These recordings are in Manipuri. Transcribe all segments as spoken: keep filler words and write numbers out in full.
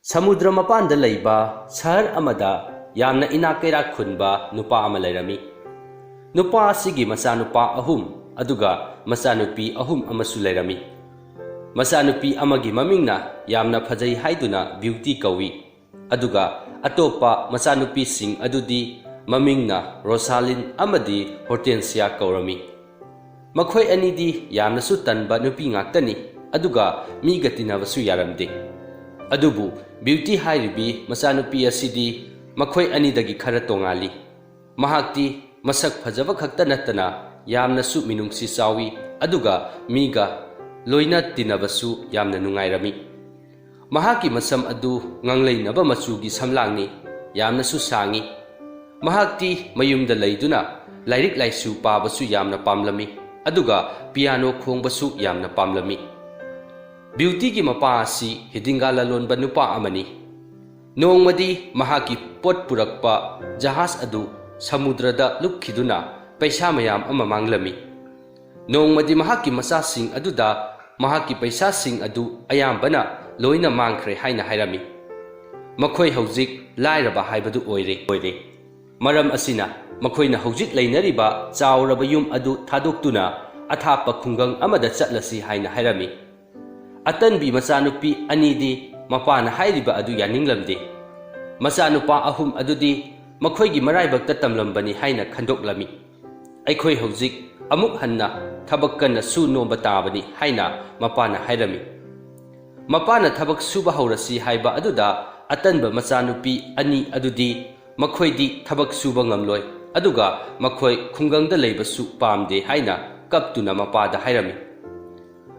ꯁꯃꯨꯗ꯭ꯔ ꯃꯄꯥꯟꯗ ꯂꯩꯕ ꯁꯍꯔ ꯑꯃꯗ ꯌꯥꯝꯅ ꯏꯅꯥꯛ ꯀꯩꯔꯥꯛ ꯈꯨꯟꯕ ꯅꯨꯄꯥ ꯑꯃ ꯂꯩꯔꯝꯃꯤ꯫ ꯅꯨꯄꯥ ꯑꯁꯤꯒꯤ ꯃꯆꯥꯅꯨꯄꯥ ꯑꯍꯨꯝ ꯑꯗꯨꯒ ꯃꯆꯥꯅꯨꯄꯤ ꯑꯍꯨꯝ ꯑꯃꯁꯨ ꯂꯩꯔꯝꯃꯤ꯫ ꯃꯆꯥꯅꯨꯄꯤ ꯑꯃꯒꯤ ꯃꯃꯤꯡꯅ ꯌꯥꯝꯅ ꯐꯖꯩ ꯍꯥꯏꯗꯨꯅ ꯕ꯭ꯌꯨꯇꯤ ꯀꯧꯏ, ꯑꯗꯨꯒ ꯑꯇꯣꯞꯄ ꯃꯆꯥꯅꯨꯄꯤꯁꯤꯡ ꯑꯗꯨꯗꯤ ꯃꯃꯤꯡꯅ ꯔꯣꯁꯥꯂꯤꯟ ꯑꯃꯗꯤ ꯍꯣꯔꯇꯦꯟꯁꯤꯌꯥ ꯀꯧꯔꯝꯃꯤ꯫ ꯃꯈꯣꯏ ꯑꯅꯤꯗꯤ ꯌꯥꯝꯅꯁꯨ ꯇꯟꯕ ꯅꯨꯄꯤ ꯉꯥꯛꯇꯅꯤ, ꯑꯗꯨꯒ ꯃꯤꯒ ꯇꯤꯟꯅꯕꯁꯨ ꯌꯥꯔꯝꯗꯦ꯫ ꯑꯗꯨꯕꯨ ꯕ꯭ꯌꯨꯇꯤ ꯍꯥꯏꯔꯤꯕꯤ ꯃꯆꯥꯅꯨꯄꯤ ꯑꯁꯤꯗꯤ ꯃꯈꯣꯏ ꯑꯅꯤꯗꯒꯤ ꯈꯔ ꯇꯣꯉꯥꯜꯂꯤ꯫ ꯃꯍꯥꯛꯇꯤ ꯃꯁꯛ ꯐꯖꯕ ꯈꯛꯇ ꯅꯠꯇꯅ ꯌꯥꯝꯅꯁꯨ ꯃꯤꯅꯨꯡꯁꯤ ꯆꯥꯎꯏ, ꯑꯗꯨꯒ ꯃꯤꯒ ꯂꯣꯏꯅ ꯇꯤꯟꯅꯕꯁꯨ ꯌꯥꯝꯅ ꯅꯨꯡꯉꯥꯏꯔꯝꯃꯤ꯫ ꯃꯍꯥꯛꯀꯤ ꯃꯁꯝ ꯑꯗꯨ ꯉꯥꯡꯂꯩꯅꯕ ꯃꯆꯨꯒꯤ ꯁꯝꯂꯥꯡꯅꯤ, ꯌꯥꯝꯅꯁꯨ ꯁꯥꯡꯏ꯫ ꯃꯍꯥꯛꯇꯤ ꯃꯌꯨꯝꯗ ꯂꯩꯗꯨꯅ ꯂꯥꯏꯔꯤꯛ ꯂꯥꯏꯁꯨ ꯄꯥꯕꯁꯨ ꯌꯥꯝꯅ ꯄꯥꯝꯂꯝꯃꯤ, ꯑꯗꯨꯒ ꯄꯤꯌꯥꯅꯣ ꯈꯣꯡꯕꯁꯨ ꯌꯥꯝꯅ ꯄꯥꯝꯂꯝꯃꯤ꯫ ꯕ꯭ꯌꯨꯇꯤꯒꯤ ꯃꯄꯥ ꯑꯁꯤ ꯍꯤꯗꯤꯡꯒꯥ ꯂꯂꯣꯟꯕ ꯅꯨꯄꯥ ꯑꯃꯅꯤ꯫ ꯅꯣꯡꯃꯗꯤ ꯃꯍꯥꯛꯀꯤ ꯄꯣꯠ ꯄꯨꯔꯛꯄ ꯖꯍꯥꯖ ꯑꯗꯨ ꯁꯃꯨꯗ꯭ꯔꯗ ꯂꯨꯞꯈꯤꯗꯨꯅ ꯄꯩꯁꯥ ꯃꯌꯥꯝ ꯑꯃ ꯃꯥꯡꯂꯝꯃꯤ꯫ ꯅꯣꯡꯃꯗꯤ ꯃꯍꯥꯛꯀꯤ ꯃꯆꯥꯁꯤꯡ ꯑꯗꯨꯗ ꯃꯍꯥꯛꯀꯤ ꯄꯩꯁꯥꯁꯤꯡ ꯑꯗꯨ ꯑꯌꯥꯝꯕꯅ ꯂꯣꯏꯅ ꯃꯥꯡꯈ꯭ꯔꯦ ꯍꯥꯏꯅ ꯍꯥꯏꯔꯝꯃꯤ꯫ ꯃꯈꯣꯏ ꯍꯧꯖꯤꯛ ꯂꯥꯏꯔꯕ ꯍꯥꯏꯕꯗꯨ ꯑꯣꯏꯔꯦ꯫ ꯑꯣꯏꯔꯦ꯫ ꯃꯔꯝ ꯑꯁꯤꯅ ꯃꯈꯣꯏꯅ ꯍꯧꯖꯤꯛ ꯂꯩꯅꯔꯤꯕ ꯆꯥꯎꯔꯕ ꯌꯨꯝ ꯑꯗꯨ ꯊꯥꯗꯣꯛꯇꯨꯅ ꯑꯊꯥꯞꯄ ꯈꯨꯡꯒꯪ ꯑꯃꯗ ꯆꯠꯂꯁꯤ ꯍꯥꯏꯅ ꯍꯥꯏꯔꯝꯃꯤ꯫ ꯑꯇꯟꯕꯤ ꯃꯆꯥꯅꯨꯄꯤ ꯑꯅꯤꯗꯤ ꯃꯄꯥꯅ ꯍꯥꯏꯔꯤꯕ ꯑꯗꯨ ꯌꯥꯅꯤꯡꯂꯝꯗꯦ꯫ ꯃꯆꯥꯅꯨꯄꯥ ꯑꯍꯨꯝ ꯑꯗꯨꯗꯤ ꯃꯈꯣꯏꯒꯤ ꯃꯔꯥꯏꯕꯛꯇ ꯇꯝꯂꯝꯕꯅꯤ ꯍꯥꯏꯅ ꯈꯟꯗꯣꯛꯂꯝꯃꯤ꯫ "ꯑꯩꯈꯣꯏ ꯍꯧꯖꯤꯛ ꯑꯃꯨꯛ ꯍꯟꯅ ꯊꯕꯛ ꯀꯟꯅ ꯁꯨ ꯅꯣꯝꯕ ꯇꯥꯕꯅꯤ" ꯍꯥꯏꯅ ꯃꯄꯥꯅ ꯍꯥꯏꯔꯝꯃꯤ꯫ ꯃꯄꯥꯅ ꯊꯕꯛ ꯁꯨꯕ ꯍꯧꯔꯁꯤ ꯍꯥꯏꯕ ꯑꯗꯨꯗ ꯑꯇꯟꯕ ꯃꯆꯥꯅꯨꯄꯤ ꯑꯅꯤ ꯑꯗꯨꯗꯤ ꯃꯈꯣꯏꯗꯤ ꯊꯕꯛ ꯁꯨꯕ ꯉꯝꯂꯣꯏ, ꯑꯗꯨꯒ ꯃꯈꯣꯏ ꯈꯨꯡꯒꯪꯗ ꯂꯩꯕꯁꯨ ꯄꯥꯝꯗꯦ ꯍꯥꯏꯅ ꯀꯞꯇꯨꯅ ꯃꯄꯥꯗ ꯍꯥꯏꯔꯝꯃꯤ꯫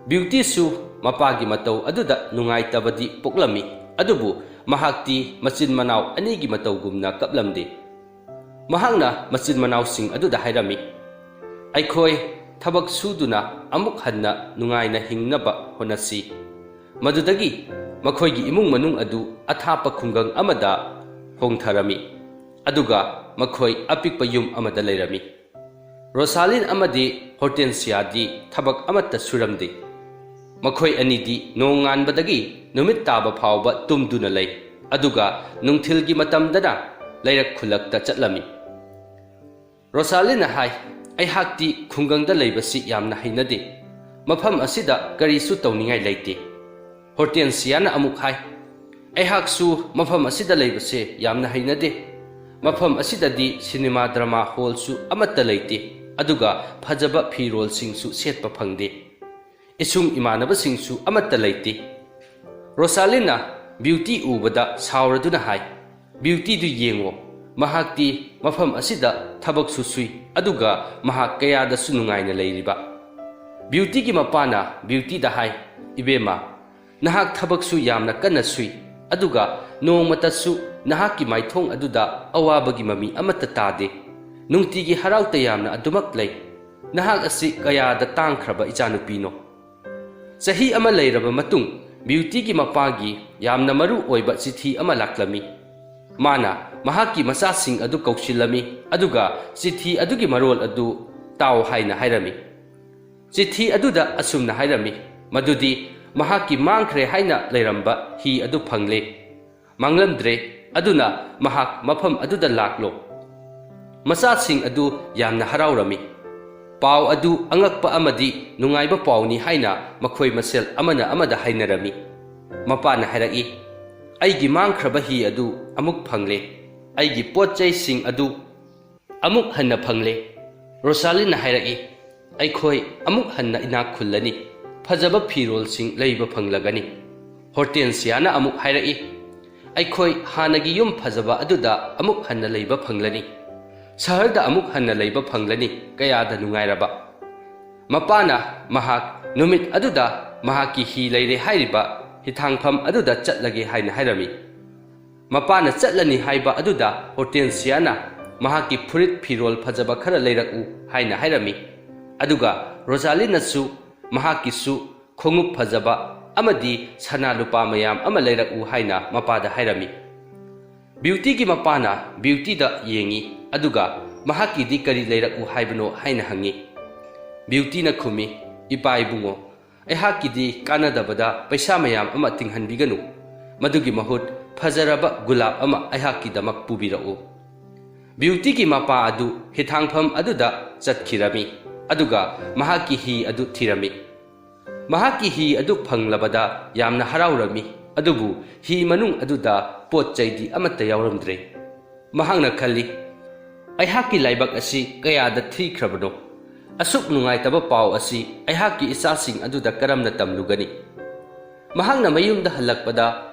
ꯕ꯭ꯌꯨꯇꯤꯁꯨ ꯃꯄꯥꯒꯤ ꯃꯇꯧ ꯑꯗꯨꯗ ꯅꯨꯡꯉꯥꯏꯇꯕꯗꯤ ꯄꯣꯛꯂꯝꯃꯤ, ꯑꯗꯨꯕꯨ ꯃꯍꯥꯛꯇꯤ ꯃꯆꯤꯟ ꯃꯅꯥꯎ ꯑꯅꯤꯒꯤ ꯃꯇꯧꯒꯨꯝꯅ ꯀꯞꯂꯝꯗꯦ꯫ ꯃꯍꯥꯛꯅ ꯃꯆꯤꯟ ꯃꯅꯥꯎꯁꯤꯡ ꯑꯗꯨꯗ ꯍꯥꯏꯔꯝꯃꯤ, "ꯑꯩꯈꯣꯏ ꯊꯕꯛ ꯁꯨꯗꯨꯅ ꯑꯃꯨꯛ ꯍꯟꯅ ꯅꯨꯡꯉꯥꯏꯅ ꯍꯤꯡꯅꯕ ꯍꯣꯠꯅꯁꯤ"꯫ ꯃꯗꯨꯗꯒꯤ ꯃꯈꯣꯏꯒꯤ ꯏꯃꯨꯡ ꯃꯅꯨꯡ ꯑꯗꯨ ꯑꯊꯥꯞꯄ ꯈꯨꯡꯒꯪ ꯑꯃꯗ ꯍꯣꯡꯊꯔꯝꯃꯤ, ꯑꯗꯨꯒ ꯃꯈꯣꯏ ꯑꯄꯤꯛꯄ ꯌꯨꯝ ꯑꯃꯗ ꯂꯩꯔꯝꯃꯤ꯫ ꯔꯣꯁꯥꯂꯤꯟ ꯑꯃꯗꯤ ꯍꯣꯔꯇꯦꯟꯁꯤꯌꯥꯗꯤ ꯊꯕꯛ ꯑꯃꯠꯇ ꯁꯨꯔꯝꯗꯦ꯫ ꯃꯈꯣꯏ ꯑꯅꯤꯗꯤ ꯅꯣꯡꯉꯥꯟꯕꯗꯒꯤ ꯅꯨꯃꯤꯠ ꯇꯥꯕ ꯐꯥꯎꯕ ꯇꯨꯝꯗꯨꯅ ꯂꯩ, ꯑꯗꯨꯒ ꯅꯨꯡꯊꯤꯜꯒꯤ ꯃꯇꯝꯗꯅ ꯂꯩꯔꯛ ꯈꯨꯜꯂꯛꯇ ꯆꯠꯂꯝꯃꯤ꯫ ꯔꯣꯁꯥꯂꯤꯟꯅ ꯍꯥꯏ, "ꯑꯩꯍꯥꯛꯇꯤ ꯈꯨꯡꯒꯪꯗ ꯂꯩꯕꯁꯤ ꯌꯥꯝꯅ ꯍꯩꯅꯗꯦ꯫ ꯃꯐꯝ ꯑꯁꯤꯗ ꯀꯔꯤꯁꯨ ꯇꯧꯅꯤꯡꯉꯥꯏ ꯂꯩꯇꯦ꯫" ꯍꯣꯔꯇꯦꯟꯁꯤꯌꯥꯅ ꯑꯃꯨꯛ ꯍꯥꯏ, "ꯑꯩꯍꯥꯛꯁꯨ ꯃꯐꯝ ꯑꯁꯤꯗ ꯂꯩꯕꯁꯦ ꯌꯥꯝꯅ ꯍꯩꯅꯗꯦ꯫ ꯃꯐꯝ ꯑꯁꯤꯗꯗꯤ ꯁꯤꯅꯦꯃꯥ ꯗ꯭ꯔꯃꯥ ꯍꯣꯜꯁꯨ ꯑꯃꯠꯇ ꯂꯩꯇꯦ, ꯑꯗꯨꯒ ꯐꯖꯕ ꯐꯤꯔꯣꯜꯁꯤꯡꯁꯨ ꯁꯦꯠꯄ ꯐꯪꯗꯦ꯫ ꯏꯁꯨꯡ ꯏꯃꯥꯟꯅꯕꯁꯤꯡꯁꯨ ꯑꯃꯠꯇ ꯂꯩꯇꯦ꯫" ꯔꯣꯁꯥꯂꯤꯟꯅ ꯕ꯭ꯌꯨꯇꯤ ꯎꯕꯗ ꯁꯥꯎꯔꯗꯨꯅ ꯍꯥꯏ, "ꯕ꯭ꯌꯨꯇꯤꯗꯨ ꯌꯦꯡꯉꯣ, ꯃꯍꯥꯛꯇꯤ ꯃꯐꯝ ꯑꯁꯤꯗ ꯊꯕꯛꯁꯨ ꯁꯨꯏ, ꯑꯗꯨꯒ ꯃꯍꯥꯛ ꯀꯌꯥꯗꯁꯨ ꯅꯨꯡꯉꯥꯏꯅ ꯂꯩꯔꯤꯕ꯫" ꯕ꯭ꯌꯨꯇꯤꯒꯤ ꯃꯄꯥꯅ ꯕ꯭ꯌꯨꯇꯤꯗ ꯍꯥꯏ, "ꯏꯕꯦꯝꯃ, ꯅꯍꯥꯛ ꯊꯕꯛꯁꯨ ꯌꯥꯝꯅ ꯀꯟꯅ ꯁꯨꯏ, ꯑꯗꯨꯒ ꯅꯣꯡꯃꯇꯁꯨ ꯅꯍꯥꯛꯀꯤ ꯃꯥꯏꯊꯣꯡ ꯑꯗꯨꯗ ꯑꯋꯥꯕꯒꯤ ꯃꯃꯤ ꯑꯃꯠꯇ ꯇꯥꯗꯦ꯫ ꯅꯨꯡꯇꯤꯒꯤ ꯍꯔꯥꯎ ꯇꯌꯥꯝꯅ ꯑꯗꯨꯃꯛ ꯂꯩ꯫ ꯅꯍꯥꯛ ꯑꯁꯤ ꯀꯌꯥꯗ ꯇꯥꯡꯈ꯭ꯔꯕ ꯏꯆꯥꯅꯨꯄꯤꯅꯣ!" ꯆꯍꯤ ꯑꯃ ꯂꯩꯔꯕ ꯃꯇꯨꯡ, ꯕ꯭ꯌꯨꯇꯤꯒꯤ ꯃꯄꯥꯒꯤ ꯌꯥꯝꯅ ꯃꯔꯨ ꯑꯣꯏꯕ ꯆꯤꯊꯤ ꯑꯃ ꯂꯥꯛꯂꯝꯃꯤ꯫ ꯃꯥꯅ ꯃꯍꯥꯛꯀꯤ ꯃꯆꯥꯁꯤꯡ ꯑꯗꯨ ꯀꯧꯁꯤꯜꯂꯝꯃꯤ, ꯑꯗꯨꯒ ꯆꯤꯊꯤ ꯑꯗꯨꯒꯤ ꯃꯔꯣꯜ ꯑꯗꯨ ꯇꯥꯎ ꯍꯥꯏꯅ ꯍꯥꯏꯔꯝꯃꯤ꯫ ꯆꯤꯊꯤ ꯑꯗꯨꯗ ꯑꯁꯨꯝꯅ ꯍꯥꯏꯔꯝꯃꯤ, ꯃꯗꯨꯗꯤ ꯃꯍꯥꯛꯀꯤ ꯃꯥꯡꯈ꯭ꯔꯦ ꯍꯥꯏꯅ ꯂꯩꯔꯝꯕ ꯍꯤ ꯑꯗꯨ ꯐꯪꯂꯦ꯫ ꯃꯥꯡꯂꯝꯗ꯭ꯔꯦ, ꯑꯗꯨꯅ ꯃꯍꯥꯛ ꯃꯐꯝ ꯑꯗꯨꯗ ꯂꯥꯛꯂꯣ꯫ ꯃꯆꯥꯁꯤꯡ ꯑꯗꯨ ꯌꯥꯝꯅ ꯍꯔꯥꯎꯔꯝꯃꯤ꯫ ꯄꯥꯎ ꯑꯗꯨ ꯑꯉꯛꯄ ꯑꯃꯗꯤ ꯅꯨꯡꯉꯥꯏꯕ ꯄꯥꯎꯅꯤ ꯍꯥꯏꯅ ꯃꯈꯣꯏ ꯃꯁꯦꯜ ꯑꯃꯅ ꯑꯃꯗ ꯍꯥꯏꯅꯔꯝꯃꯤ꯫ ꯃꯄꯥꯅ ꯍꯥꯏꯔꯛꯏ, "ꯑꯩꯒꯤ ꯃꯥꯡꯈ꯭ꯔꯕ ꯍꯤ ꯑꯗꯨ ꯑꯃꯨꯛ ꯐꯪꯂꯦ꯫ ꯑꯩꯒꯤ ꯄꯣꯠ ꯆꯩꯁꯤꯡ ꯑꯗꯨ ꯑꯃꯨꯛ ꯍꯟꯅ ꯐꯪꯂꯦ꯫" ꯔꯣꯁꯥꯂꯤꯟꯅ ꯍꯥꯏꯔꯛꯏ, "ꯑꯩꯈꯣꯏ ꯑꯃꯨꯛ ꯍꯟꯅ ꯏꯅꯥꯛ ꯈꯨꯜꯂꯅꯤ, ꯐꯖꯕ ꯐꯤꯔꯣꯜꯁꯤꯡ ꯂꯩꯕ ꯐꯪꯂꯒꯅꯤ꯫" ꯍꯣꯔꯇꯦꯟꯁꯤꯌꯥꯅ ꯑꯃꯨꯛ ꯍꯥꯏꯔꯛꯏ, "ꯑꯩꯈꯣꯏ ꯍꯥꯟꯅꯒꯤ ꯌꯨꯝ ꯐꯖꯕ ꯑꯗꯨꯗ ꯑꯃꯨꯛ ꯍꯟꯅ ꯂꯩꯕ ꯐꯪꯂꯅꯤ, ꯁꯍꯔꯗ ꯑꯃꯨꯛ ꯍꯟꯅ ꯂꯩꯕ ꯐꯪꯂꯅꯤ, ꯀꯌꯥꯗ ꯅꯨꯡꯉꯥꯏꯔꯕ!" ꯃꯄꯥꯅ ꯃꯍꯥꯛ ꯅꯨꯃꯤꯠ ꯑꯗꯨꯗ ꯃꯍꯥꯛꯀꯤ ꯍꯤ ꯂꯩꯔꯦ ꯍꯥꯏꯔꯤꯕ ꯍꯤꯊꯥꯡꯐꯝ ꯑꯗꯨꯗ ꯆꯠꯂꯒꯦ ꯍꯥꯏꯅ ꯍꯥꯏꯔꯝꯃꯤ꯫ ꯃꯄꯥꯅ ꯆꯠꯂꯅꯤ ꯍꯥꯏꯕ ꯑꯗꯨꯗ ꯍꯣꯔꯇꯦꯟꯁꯤꯌꯥꯅ ꯃꯍꯥꯛꯀꯤ ꯐꯨꯔꯤꯠ ꯐꯤꯔꯣꯜ ꯐꯖꯕ ꯈꯔ ꯂꯩꯔꯛꯎ ꯍꯥꯏꯅ ꯍꯥꯏꯔꯝꯃꯤ꯫ ꯑꯗꯨꯒ ꯔꯣꯖꯥꯂꯤꯟꯅꯁꯨ ꯃꯍꯥꯛꯀꯤꯁꯨ ꯈꯣꯡꯎꯞ ꯐꯖꯕ ꯑꯃꯗꯤ ꯁꯅꯥ ꯂꯨꯄꯥ ꯃꯌꯥꯝ ꯑꯃ ꯂꯩꯔꯛꯎ ꯍꯥꯏꯅ ꯃꯄꯥꯗ ꯍꯥꯏꯔꯝꯃꯤ꯫ ꯕ꯭ꯌꯨꯇꯤꯒꯤ ꯃꯄꯥꯅ ꯕ꯭ꯌꯨꯇꯤꯗ ꯌꯦꯡꯉꯤ, ꯑꯗꯨꯒ ꯃꯍꯥꯛꯀꯤꯗꯤ ꯀꯔꯤ ꯂꯩꯔꯛꯎ ꯍꯥꯏꯕꯅꯣ ꯍꯥꯏꯅ ꯍꯪꯉꯤ꯫ ꯕ꯭ꯌꯨꯇꯤꯅ ꯈꯨꯝꯃꯤ, "ꯏꯄꯥ ꯏꯕꯨꯡꯉꯣ, "ꯑꯩꯍꯥꯛꯀꯤꯗꯤ ꯀꯥꯟꯅꯗꯕꯗ ꯄꯩꯁꯥ ꯃꯌꯥꯝ ꯑꯃ ꯇꯤꯡꯍꯟꯕꯤꯒꯅꯨ꯫ ꯃꯗꯨꯒꯤ ꯃꯍꯨꯠ ꯐꯖꯔꯕ ꯒꯨꯂꯥꯞ ꯑꯃ ꯑꯩꯍꯥꯛꯀꯤꯗꯃꯛ ꯄꯨꯕꯤꯔꯛꯎ꯫" ꯕ꯭ꯌꯨꯇꯤꯒꯤ ꯃꯄꯥ ꯑꯗꯨ ꯍꯤꯊꯥꯡꯐꯝ ꯑꯗꯨꯗ ꯆꯠꯈꯤꯔꯝꯃꯤ, ꯑꯗꯨꯒ ꯃꯍꯥꯛꯀꯤ ꯍꯤ ꯑꯗꯨ ꯊꯤꯔꯝꯃꯤ꯫ ꯃꯍꯥꯛꯀꯤ ꯍꯤ ꯑꯗꯨ ꯐꯪꯂꯕꯗ ꯌꯥꯝꯅ ꯍꯔꯥꯎꯔꯝꯃꯤ, ꯑꯗꯨꯕꯨ ꯍꯤ ꯃꯅꯨꯡ ꯑꯗꯨꯗ ꯄꯣꯠ ꯆꯩꯗꯤ ꯑꯃꯠꯇ ꯌꯥꯎꯔꯝꯗ꯭ꯔꯦ꯫ ꯃꯍꯥꯛꯅ ꯈꯜꯂꯤ, "ꯑꯩꯍꯥꯛꯀꯤ ꯂꯥꯏꯕꯛ ꯑꯁꯤ ꯀꯌꯥꯗ ꯊꯤꯈ꯭ꯔꯕꯅꯣ? ꯑꯁꯨꯛ ꯅꯨꯡꯉꯥꯏꯇꯕ ꯄꯥꯎ ꯑꯁꯤ ꯑꯩꯍꯥꯛꯀꯤ ꯏꯆꯥꯁꯤꯡ ꯑꯗꯨꯗ ꯀꯔꯝꯅ ꯇꯝꯂꯨꯒꯅꯤ?" ꯃꯍꯥꯛꯅ ꯃꯌꯨꯝꯗ ꯍꯜꯂꯛꯄꯗ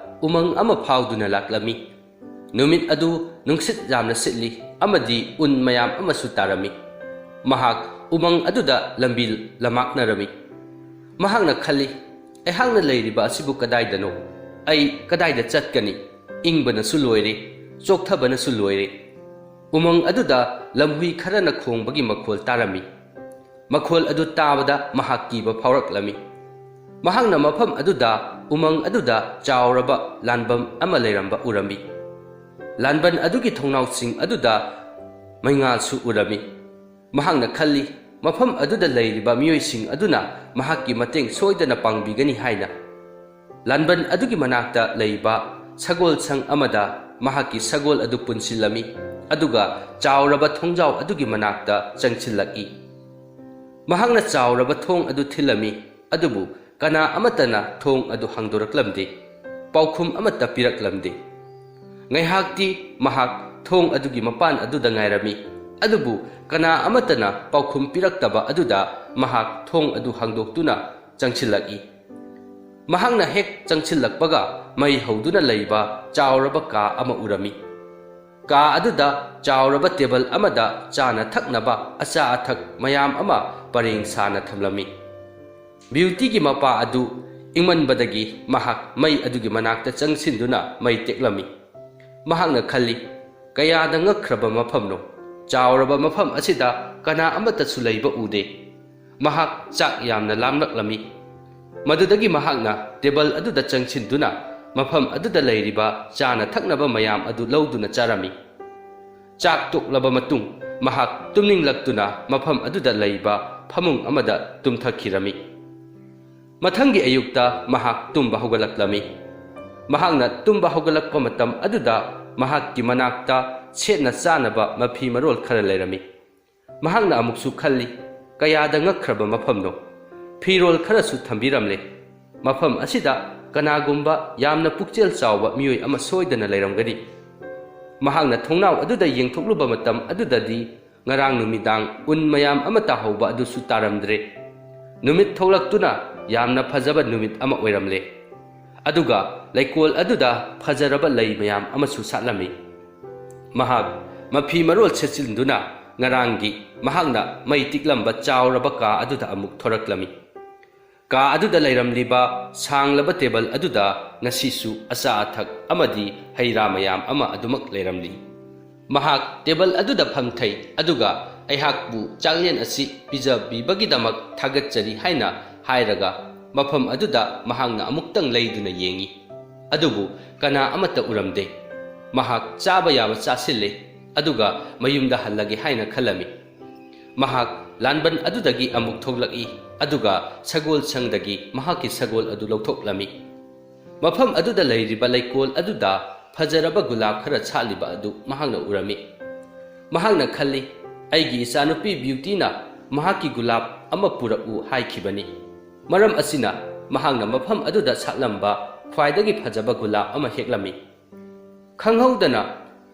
ꯎꯃꯪ ꯑꯃ ꯐꯥꯎꯗꯨꯅ ꯂꯥꯛꯂꯝꯃꯤ꯫ ꯅꯨꯃꯤꯠ ꯑꯗꯨ ꯅꯨꯡꯁꯤꯠ ꯌꯥꯝꯅ ꯁꯤꯠꯂꯤ ꯑꯃꯗꯤ ꯎꯟ ꯃꯌꯥꯝ ꯑꯃꯁꯨ ꯇꯥꯔꯝꯃꯤ꯫ ꯃꯍꯥꯛ ꯎꯃꯪ ꯑꯗꯨꯗ ꯂꯝꯕꯤ ꯂꯝꯃꯥꯛꯅꯔꯝꯃꯤ꯫ ꯃꯍꯥꯛꯅ ꯈꯜꯂꯤ, "ꯑꯩꯍꯥꯛꯅ ꯂꯩꯔꯤꯕ ꯑꯁꯤꯕꯨ ꯀꯗꯥꯏꯗꯅꯣ? ꯑꯩ ꯀꯗꯥꯏꯗ ꯆꯠꯀꯅꯤ? ꯏꯪꯕꯅꯁꯨ ꯂꯣꯏꯔꯦ, ꯆꯣꯛꯊꯕꯅꯁꯨ ꯂꯣꯏꯔꯦ꯫" ꯎꯃꯪ ꯑꯗꯨꯗ ꯂꯝꯍꯨꯏ ꯈꯔꯅ ꯈꯣꯡꯕꯒꯤ ꯃꯈꯣꯜ ꯇꯥꯔꯝꯃꯤ꯫ ꯃꯈꯣꯜ ꯑꯗꯨ ꯇꯥꯕꯗ ꯃꯍꯥꯛ ꯀꯤꯕ ꯐꯥꯎꯔꯛꯂꯝꯃꯤ꯫ ꯃꯍꯥꯛꯅ ꯃꯐꯝ ꯑꯗꯨꯗ, ꯎꯃꯪ ꯑꯗꯨꯗ ꯆꯥꯎꯔꯕ ꯂꯥꯟꯕꯟ ꯑꯃ ꯂꯩꯔꯝꯕ ꯎꯔꯝꯃꯤ꯫ ꯂꯥꯟꯕꯟ ꯑꯗꯨꯒꯤ ꯊꯣꯡꯅꯥꯎꯁꯤꯡ ꯑꯗꯨꯗ ꯃꯩꯉꯥꯜꯁꯨ ꯎꯔꯝꯃꯤ꯫ ꯃꯍꯥꯛꯅ ꯈꯜꯂꯤ, ꯃꯐꯝ ꯑꯗꯨꯗ ꯂꯩꯔꯤꯕ ꯃꯤꯑꯣꯏꯁꯤꯡ ꯑꯗꯨꯅ ꯃꯍꯥꯛꯀꯤ ꯃꯇꯦꯡ ꯁꯣꯏꯗꯅ ꯄꯥꯡꯕꯤꯒꯅꯤ ꯍꯥꯏꯅ꯫ ꯂꯥꯟꯕꯟ ꯑꯗꯨꯒꯤ ꯃꯅꯥꯛꯇ ꯂꯩꯕ ꯁꯒꯣꯜ ꯁꯪ ꯑꯃꯗ ꯃꯍꯥꯛꯀꯤ ꯁꯒꯣꯜ ꯑꯗꯨ ꯄꯨꯟꯁꯤꯜꯂꯝꯃꯤ, ꯑꯗꯨꯒ ꯆꯥꯎꯔꯕ ꯊꯣꯡꯖꯥꯎ ꯑꯗꯨꯒꯤ ꯃꯅꯥꯛꯇ ꯆꯪꯁꯤꯜꯂꯛꯏ꯫ ꯃꯍꯥꯛꯅ ꯆꯥꯎꯔꯕ ꯊꯣꯡ ꯑꯗꯨ ꯊꯤꯜꯂꯝꯃꯤ, ꯑꯗꯨꯕꯨ ꯀꯅꯥ ꯑꯃꯠꯇꯅ ꯊꯣꯡ ꯑꯗꯨ ꯍꯥꯡꯗꯣꯔꯛꯂꯝꯗꯦ꯫ ꯄꯥꯎꯈꯨꯝ ꯑꯃꯠꯇ ꯄꯤꯔꯛꯂꯝꯗꯦ꯫ ꯉꯥꯏꯍꯥꯛꯇꯤ ꯃꯍꯥꯛ ꯊꯣꯡ ꯑꯗꯨꯒꯤ ꯃꯄꯥꯟ ꯑꯗꯨꯗ ꯉꯥꯏꯔꯝꯃꯤ, ꯑꯗꯨꯕꯨ ꯀꯅꯥ ꯑꯃꯠꯇꯅ ꯄꯥꯎꯈꯨꯝ ꯄꯤꯔꯛꯇꯕ ꯑꯗꯨꯗ ꯃꯍꯥꯛ ꯊꯣꯡ ꯑꯗꯨ ꯍꯥꯡꯗꯣꯛꯇꯨꯅ ꯆꯪꯁꯤꯜꯂꯛꯏ꯫ ꯃꯍꯥꯛꯅ ꯍꯦꯛ ꯆꯪꯁꯤꯜꯂꯛꯄꯒ ꯃꯩ ꯍꯧꯗꯨꯅ ꯂꯩꯕ ꯆꯥꯎꯔꯕ ꯀꯥ ꯑꯃ ꯎꯔꯝꯃꯤ꯫ ꯀꯥ ꯑꯗꯨꯗ ꯆꯥꯎꯔꯕ ꯇꯦꯕꯜ ꯑꯃꯗ ꯆꯥꯅ ꯊꯛꯅꯕ ꯑꯆꯥ ꯑꯊꯛ ꯃꯌꯥꯝ ꯑꯃ ꯄꯔꯦꯡ ꯁꯥꯅ ꯊꯝꯂꯝꯃꯤ꯫ ꯕ꯭ꯌꯨꯇꯤꯒꯤ ꯃꯄꯥ ꯑꯗꯨ ꯏꯪꯃꯟꯕꯗꯒꯤ ꯃꯍꯥꯛ ꯃꯩ ꯑꯗꯨꯒꯤ ꯃꯅꯥꯛꯇ ꯆꯪꯁꯤꯟꯗꯨꯅ ꯃꯩ ꯇꯦꯛꯂꯝꯃꯤ꯫ ꯃꯍꯥꯛꯅ ꯈꯜꯂꯤ, "ꯀꯌꯥꯗ ꯉꯛꯈ꯭ꯔꯕ ꯃꯐꯝꯅꯣ! ꯆꯥꯎꯔꯕ ꯃꯐꯝ ꯑꯁꯤꯗ ꯀꯅꯥ ꯑꯃꯠꯇꯁꯨ ꯂꯩꯕ ꯎꯗꯦ꯫" ꯃꯍꯥꯛ ꯆꯥꯛ ꯌꯥꯝꯅ ꯂꯥꯝꯂꯛꯂꯝꯃꯤ꯫ ꯃꯗꯨꯗꯒꯤ ꯃꯍꯥꯛꯅ ꯇꯦꯕꯜ ꯑꯗꯨꯗ ꯆꯪꯁꯤꯟꯗꯨꯅ ꯃꯐꯝ ꯑꯗꯨꯗ ꯂꯩꯔꯤꯕ ꯆꯥꯅ ꯊꯛꯅꯕ ꯃꯌꯥꯝ ꯑꯗꯨ ꯂꯧꯗꯨꯅ ꯆꯥꯔꯝꯃꯤ꯫ ꯆꯥꯛ ꯇꯣꯛꯂꯕ ꯃꯇꯨꯡ ꯃꯍꯥꯛ ꯇꯨꯝꯅꯤꯡꯂꯛꯇꯨꯅ ꯃꯐꯝ ꯑꯗꯨꯗ ꯂꯩꯕ ꯐꯃꯨꯡ ꯑꯃꯗ ꯇꯨꯝꯊꯈꯤꯔꯝꯃꯤ꯫ ꯃꯊꯪꯒꯤ ꯑꯌꯨꯛꯇ ꯃꯍꯥꯛ ꯇꯨꯝꯕ ꯍꯧꯒꯠꯂꯛꯂꯝꯃꯤ꯫ ꯃꯍꯥꯛꯅ ꯇꯨꯝꯕ ꯍꯧꯒꯠꯂꯛꯄ ꯃꯇꯝ ꯑꯗꯨꯗ ꯃꯍꯥꯛꯀꯤ ꯃꯅꯥꯛꯇ ꯁꯦꯠꯅ ꯆꯥꯅꯕ ꯃꯐꯤ ꯃꯔꯣꯜ ꯈꯔ ꯂꯩꯔꯝꯃꯤ꯫ ꯃꯍꯥꯛꯅ ꯑꯃꯨꯛꯁꯨ ꯈꯜꯂꯤ, "ꯀꯌꯥꯗ ꯉꯛꯈ꯭ꯔꯕ ꯃꯐꯝꯅꯣ! ꯐꯤꯔꯣꯜ ꯈꯔꯁꯨ ꯊꯝꯕꯤꯔꯝꯂꯦ꯫ ꯃꯐꯝ ꯑꯁꯤꯗ ꯀꯅꯥꯒꯨꯝꯕ ꯌꯥꯝꯅ ꯄꯨꯛꯆꯦꯜ ꯆꯥꯎꯕ ꯃꯤꯑꯣꯏ ꯑꯃ ꯁꯣꯏꯗꯅ ꯂꯩꯔꯝꯒꯅꯤ꯫" ꯃꯍꯥꯛꯅ ꯊꯣꯡꯅꯥꯎ ꯑꯗꯨꯗ ꯌꯦꯡꯊꯣꯛꯂꯨꯕ ꯃꯇꯝ ꯑꯗꯨꯗꯗꯤ ꯉꯔꯥꯡ ꯅꯨꯃꯤꯗꯥꯡ ꯎꯟ ꯃꯌꯥꯝ ꯑꯃ ꯇꯥꯍꯧꯕ ꯑꯗꯨꯁꯨ ꯇꯥꯔꯝꯗ꯭ꯔꯦ꯫ ꯅꯨꯃꯤꯠ ꯊꯣꯛꯂꯛꯇꯨꯅ ꯌꯥꯝꯅ ꯐꯖꯕ ꯅꯨꯃꯤꯠ ꯑꯃ ꯑꯣꯏꯔꯝꯂꯦ꯫ ꯑꯗꯨꯒ ꯂꯩꯀꯣꯜ ꯑꯗꯨꯗ ꯐꯖꯔꯕ ꯂꯩ ꯃꯌꯥꯝ ꯑꯃꯁꯨ ꯁꯥꯠꯂꯝꯃꯤ꯫ ꯃꯍꯥꯛ ꯃꯐꯤ ꯃꯔꯣꯜ ꯁꯦꯠꯆꯤꯟꯗꯨꯅ ꯉꯔꯥꯡꯒꯤ ꯃꯍꯥꯛꯅ ꯃꯩ ꯇꯤꯛꯂꯝꯕ ꯆꯥꯎꯔꯕ ꯀꯥ ꯑꯗꯨꯗ ꯑꯃꯨꯛ ꯊꯣꯔꯛꯂꯝꯃꯤ꯫ ꯀꯥ ꯑꯗꯨꯗ ꯂꯩꯔꯝꯂꯤꯕ ꯁꯥꯡꯂꯕ ꯇꯦꯕꯜ ꯑꯗꯨꯗ ꯉꯁꯤꯁꯨ ꯑꯆꯥ ꯑꯊꯛ ꯑꯃꯗꯤ ꯍꯩ ꯔꯥ ꯃꯌꯥꯝ ꯑꯃ ꯑꯗꯨꯃꯛ ꯂꯩꯔꯝꯂꯤ꯫ ꯃꯍꯥꯛ ꯇꯦꯕꯜ ꯑꯗꯨꯗ ꯐꯝꯊꯩ, ꯑꯗꯨꯒ ꯑꯩꯍꯥꯛꯄꯨ ꯆꯥꯛꯂꯦꯟ ꯑꯁꯤ ꯄꯤꯖꯕꯤꯕꯒꯤꯗꯃꯛ ꯊꯥꯒꯠꯆꯔꯤ ꯍꯥꯏꯅ ꯍꯥꯏꯔꯒ ꯃꯐꯝ ꯑꯗꯨꯗ ꯃꯍꯥꯛꯅ ꯑꯃꯨꯛꯇꯪ ꯂꯩꯗꯨꯅ ꯌꯦꯡꯏ꯫ ꯑꯗꯨꯕꯨ ꯀꯅꯥ ꯑꯃꯠꯇ ꯎꯔꯝꯗꯦ꯫ ꯃꯍꯥꯛ ꯆꯥꯕ ꯌꯥꯕ ꯆꯥꯁꯤꯜꯂꯦ, ꯑꯗꯨꯒ ꯃꯌꯨꯝꯗ ꯍꯜꯂꯒꯦ ꯍꯥꯏꯅ ꯈꯜꯂꯝꯃꯤ꯫ ꯃꯍꯥꯛ ꯂꯥꯟꯕꯟ ꯑꯗꯨꯗꯒꯤ ꯑꯃꯨꯛ ꯊꯣꯛꯂꯛꯏ, ꯑꯗꯨꯒ ꯁꯒꯣꯜꯁꯪꯗꯒꯤ ꯃꯍꯥꯛꯀꯤ ꯁꯒꯣꯜ ꯑꯗꯨ ꯂꯧꯊꯣꯛꯂꯝꯃꯤ꯫ ꯃꯐꯝ ꯑꯗꯨꯗ ꯂꯩꯔꯤꯕ ꯂꯩꯀꯣꯜ ꯑꯗꯨꯗ ꯐꯖꯔꯕ ꯒꯨꯂꯥꯞ ꯈꯔ ꯁꯥꯠꯂꯤꯕ ꯑꯗꯨ ꯃꯍꯥꯛꯅ ꯎꯔꯝꯃꯤ꯫ ꯃꯍꯥꯛꯅ ꯈꯜꯂꯤ, "ꯑꯩꯒꯤ ꯏꯆꯥꯅꯨꯄꯤ ꯕ꯭ꯌꯨꯇꯤꯅ ꯃꯍꯥꯛꯀꯤ ꯒꯨꯂꯥꯞ ꯑꯃ ꯄꯨꯔꯛꯎ ꯍꯥꯏꯈꯤꯕꯅꯤ꯫ ꯃꯔꯝ ꯑꯁꯤꯅ ꯃꯍꯥꯛꯅ ꯃꯐꯝ ꯑꯗꯨꯗ ꯁꯥꯠꯂꯝꯕ ꯈ꯭ꯋꯥꯏꯗꯒꯤ ꯐꯖꯕ ꯒꯨꯂꯥꯞ ꯑꯃ ꯍꯦꯛꯂꯝꯃꯤ꯫" ꯈꯪꯍꯧꯗꯅ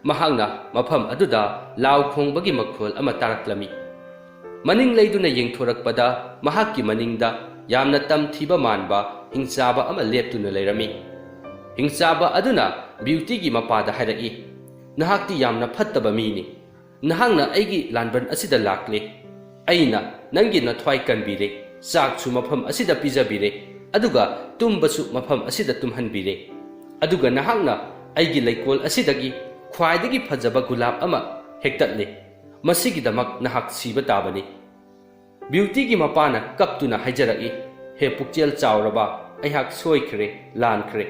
ꯃꯍꯥꯛꯅ ꯃꯐꯝ ꯑꯗꯨꯗ ꯂꯥꯎ ꯈꯣꯡꯕꯒꯤ ꯃꯈꯣꯜ ꯑꯃ ꯇꯥꯔꯛꯂꯝꯃꯤ꯫ ꯃꯅꯤꯡ ꯂꯩꯗꯨꯅ ꯌꯦꯡꯊꯣꯔꯛꯄꯗ ꯃꯍꯥꯛꯀꯤ ꯃꯅꯤꯡꯗ ꯌꯥꯝꯅ ꯇꯝꯊꯤꯕ ꯃꯥꯟꯕ ꯍꯤꯡꯆꯥꯕ ꯑꯃ ꯂꯦꯞꯇꯨꯅ ꯂꯩꯔꯝꯃꯤ꯫ ꯍꯤꯡꯆꯥꯕ ꯑꯗꯨꯅ ꯕ꯭ꯌꯨꯇꯤꯒꯤ ꯃꯄꯥꯗ ꯍꯥꯏꯔꯛꯏ, "ꯅꯍꯥꯛꯇꯤ ꯌꯥꯝꯅ ꯐꯠꯇꯕ ꯃꯤꯅꯤ꯫ ꯅꯍꯥꯛꯅ ꯑꯩꯒꯤ ꯂꯥꯟꯕꯟ ꯑꯁꯤꯗ ꯂꯥꯛꯂꯦ꯫ ꯑꯩꯅ ꯅꯪꯒꯤ ꯅꯊ꯭ꯋꯥꯏ ꯀꯟꯕꯤꯔꯦ, ꯆꯥꯛꯁꯨ ꯃꯐꯝ ꯑꯁꯤꯗ ꯄꯤꯖꯕꯤꯔꯦ, ꯑꯗꯨꯒ ꯇꯨꯝꯕꯁꯨ ꯃꯐꯝ ꯑꯁꯤꯗ ꯇꯨꯝꯍꯟꯕꯤꯔꯦ꯫ ꯑꯗꯨꯒ ꯅꯍꯥꯛꯅ ꯑꯩꯒꯤ ꯂꯩꯀꯣꯜ ꯑꯁꯤꯗꯒꯤ ꯈ꯭ꯋꯥꯏꯗꯒꯤ ꯐꯖꯕ ꯒꯨꯂꯥꯞ ꯑꯃ ꯍꯦꯛꯇꯠꯂꯦ꯫ ꯃꯁꯤꯒꯤꯗꯃꯛ ꯅꯍꯥꯛ ꯁꯤꯕ ꯇꯥꯕꯅꯤ꯫" ꯕ꯭ꯌꯨꯇꯤꯒꯤ ꯃꯄꯥꯅ ꯀꯞꯇꯨꯅ ꯍꯥꯏꯖꯔꯛꯏ, "ꯍꯦ ꯄꯨꯛꯆꯦꯜ ꯆꯥꯎꯔꯕ, ꯑꯩꯍꯥꯛ ꯁꯣꯏꯈ꯭ꯔꯦ, ꯂꯥꯟꯈ꯭ꯔꯦ꯫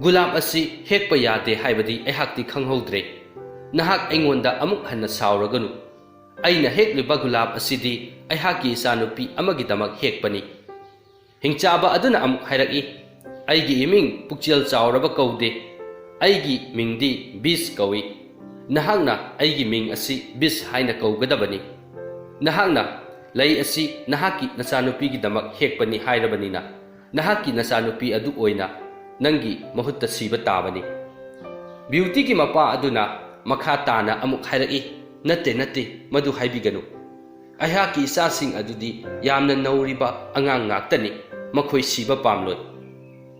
ꯒꯨꯂꯥꯞ ꯑꯁꯤ ꯍꯦꯛꯄ ꯌꯥꯗꯦ ꯍꯥꯏꯕꯗꯤ ꯑꯩꯍꯥꯛꯇꯤ ꯈꯪꯍꯧꯗ꯭ꯔꯦ꯫ ꯅꯍꯥꯛ ꯑꯩꯉꯣꯟꯗ ꯑꯃꯨꯛ ꯍꯟꯅ ꯁꯥꯎꯔꯒꯅꯨ꯫ ꯑꯩꯅ ꯍꯦꯛꯂꯤꯕ ꯒꯨꯂꯥꯞ ꯑꯁꯤꯗꯤ ꯑꯩꯍꯥꯛꯀꯤ ꯏꯆꯥꯅꯨꯄꯤ ꯑꯃꯒꯤꯗꯃꯛ ꯍꯦꯛꯄꯅꯤ꯫" ꯍꯤꯡꯆꯥꯕ ꯑꯗꯨꯅ ꯑꯃꯨꯛ ꯍꯥꯏꯔꯛꯏ, "ꯑꯩꯒꯤ ꯏꯃꯤꯡ ꯄꯨꯛꯆꯦꯜ ꯆꯥꯎꯔꯕ ꯀꯧꯗꯦ꯫ ꯑꯩꯒꯤ ꯃꯤꯡꯗꯤ ꯕꯤꯁ ꯀꯧꯏ꯫ ꯅꯍꯥꯛꯅ ꯑꯩꯒꯤ ꯃꯤꯡ ꯑꯁꯤ ꯕꯤꯁ ꯍꯥꯏꯅ ꯀꯧꯒꯗꯕꯅꯤ꯫ ꯅꯍꯥꯛꯅ ꯂꯩ ꯑꯁꯤ ꯅꯍꯥꯛꯀꯤ ꯅꯆꯥꯅꯨꯄꯤꯒꯤꯗꯃꯛ ꯍꯦꯛꯄꯅꯤ ꯍꯥꯏꯔꯕꯅꯤꯅ, ꯅꯍꯥꯛꯀꯤ ꯅꯆꯥꯅꯨꯄꯤ ꯑꯗꯨ ꯑꯣꯏꯅ ꯅꯪꯒꯤ ꯃꯍꯨꯠꯇ ꯁꯤꯕ ꯇꯥꯕꯅꯤ꯫" ꯕ꯭ꯌꯨꯇꯤꯒꯤ ꯃꯄꯥ ꯑꯗꯨꯅ ꯃꯈꯥ ꯇꯥꯅ ꯑꯃꯨꯛ ꯍꯥꯏꯔꯛꯏ, "ꯅꯠꯇꯦ, ꯅꯠꯇꯦ, ꯃꯗꯨ ꯍꯥꯏꯕꯤꯒꯅꯨ꯫ ꯑꯩꯍꯥꯛꯀꯤ ꯏꯆꯥꯁꯤꯡ ꯑꯗꯨꯗꯤ ꯌꯥꯝꯅ ꯅꯧꯔꯤꯕ ꯑꯉꯥꯡ ꯉꯥꯛꯇꯅꯤ꯫ ꯃꯈꯣꯏ ꯁꯤꯕ ꯄꯥꯝꯂꯣꯏ꯫"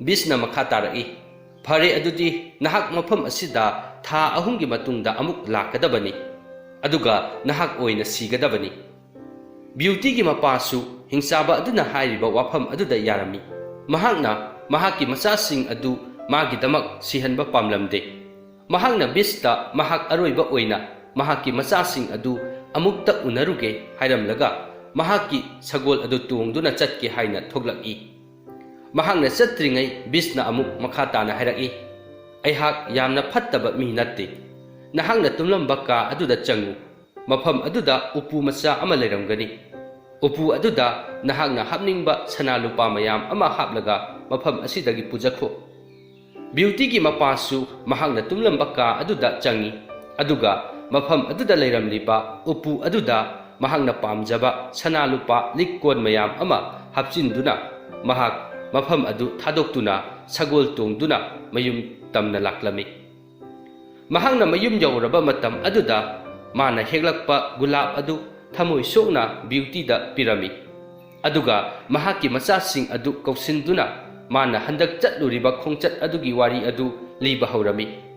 ꯕꯤꯁꯅ ꯃꯈꯥ ꯇꯥꯔꯛꯏ, "ꯐꯔꯦ, ꯑꯗꯨꯗꯤ ꯅꯍꯥꯛ ꯃꯐꯝ ꯑꯁꯤꯗ ꯊꯥ ꯑꯍꯨꯝꯒꯤ ꯃꯇꯨꯡꯗ ꯑꯃꯨꯛ ꯂꯥꯛꯀꯗꯕꯅꯤ, ꯑꯗꯨꯒ ꯅꯍꯥꯛ ꯑꯣꯏꯅ ꯁꯤꯒꯗꯕꯅꯤ꯫" ꯕ꯭ꯌꯨꯇꯤꯒꯤ ꯃꯄꯥꯁꯨ ꯍꯤꯡꯆꯥꯕ ꯑꯗꯨꯅ ꯍꯥꯏꯔꯤꯕ ꯋꯥꯐꯝ ꯑꯗꯨꯗ ꯌꯥꯔꯝꯃꯤ꯫ ꯃꯍꯥꯛꯅ ꯃꯍꯥꯛꯀꯤ ꯃꯆꯥꯁꯤꯡ ꯑꯗꯨ ꯃꯥꯒꯤꯗꯃꯛ ꯁꯤꯍꯟꯕ ꯄꯥꯝꯂꯝꯗꯦ꯫ ꯃꯍꯥꯛꯅ ꯕꯤꯁꯇ ꯃꯍꯥꯛ ꯑꯔꯣꯏꯕ ꯑꯣꯏꯅ ꯃꯍꯥꯛꯀꯤ ꯃꯆꯥꯁꯤꯡ ꯑꯗꯨ ꯑꯃꯨꯛꯇ ꯎꯅꯔꯨꯒꯦ ꯍꯥꯏꯔꯝꯂꯒ, ꯃꯍꯥꯛꯀꯤ ꯁꯒꯣꯜ ꯑꯗꯨ ꯇꯣꯡꯗꯨꯅ ꯆꯠꯀꯦ ꯍꯥꯏꯅ ꯊꯣꯛꯂꯛꯏ꯫ ꯃꯍꯥꯛꯅ ꯆꯠꯇ꯭ꯔꯤꯉꯩ ꯕꯤꯁꯅ ꯑꯃꯨꯛ ꯃꯈꯥ ꯇꯥꯅ ꯍꯥꯏꯔꯛꯏ, "ꯑꯩꯍꯥꯛ ꯌꯥꯝꯅ ꯐꯠꯇꯕ ꯃꯤ ꯅꯠꯇꯦ꯫ ꯅꯍꯥꯛꯅ ꯇꯨꯝꯂꯝꯕ ꯀꯥ ꯑꯗꯨꯗ ꯆꯪꯉꯨ꯫ ꯃꯐꯝ ꯑꯗꯨꯗ ꯎꯄꯨ ꯃꯆꯥ ꯑꯃ ꯂꯩꯔꯝꯒꯅꯤ꯫ ꯎꯄꯨ ꯑꯗꯨꯗ ꯅꯍꯥꯛꯅ ꯍꯥꯞꯅꯤꯡꯕ ꯁꯅꯥ ꯂꯨꯄꯥ ꯃꯌꯥꯝ ꯑꯃ ꯍꯥꯞꯂꯒ ꯃꯐꯝ ꯑꯁꯤꯗꯒꯤ ꯄꯨꯖꯈꯣ꯫" ꯕ꯭ꯌꯨꯇꯤꯒꯤ ꯃꯄꯥꯁꯨ ꯃꯍꯥꯛꯅ ꯇꯨꯝꯂꯝꯕ ꯀꯥ ꯑꯗꯨꯗ ꯆꯪꯏ, ꯑꯗꯨꯒ ꯃꯐꯝ ꯑꯗꯨꯗ ꯂꯩꯔꯝꯂꯤꯕ ꯎꯄꯨ ꯑꯗꯨꯗ ꯃꯍꯥꯛꯅ ꯄꯥꯝꯖꯕ ꯁꯅꯥ ꯂꯨꯄꯥ ꯂꯤꯛ ꯀꯣꯟ ꯃꯌꯥꯝ ꯑꯃ ꯍꯥꯞꯆꯤꯟꯗꯨꯅ, ꯃꯍꯥꯛ ꯃꯐꯝ ꯑꯗꯨ ꯊꯥꯗꯣꯛꯇꯨꯅ ꯁꯒꯣꯜ ꯇꯣꯡꯗꯨꯅ ꯃꯌꯨꯝ ꯇꯝꯅ ꯂꯥꯛꯂꯝꯃꯤ꯫ ꯃꯍꯥꯛꯅ ꯃꯌꯨꯝ ꯌꯧꯔꯕ ꯃꯇꯝ ꯑꯗꯨꯗ ꯃꯥꯅ ꯍꯦꯛꯂꯛꯄ ꯒꯨꯂꯥꯞ ꯑꯗꯨ ꯊꯃꯣꯏ ꯁꯣꯛꯅ ꯕ꯭ꯌꯨꯇꯤꯗ ꯄꯤꯔꯝꯃꯤ꯫ ꯑꯗꯨꯒ ꯃꯍꯥꯛꯀꯤ ꯃꯆꯥꯁꯤꯡ ꯑꯗꯨ ꯀꯧꯁꯤꯟꯗꯨꯅ ꯃꯥꯅ ꯍꯟꯗꯛ ꯆꯠꯂꯨꯔꯤꯕ ꯈꯣꯡꯆꯠ ꯑꯗꯨꯒꯤ ꯋꯥꯔꯤ ꯑꯗꯨ ꯂꯤꯕ ꯍꯧꯔꯝꯃꯤ꯫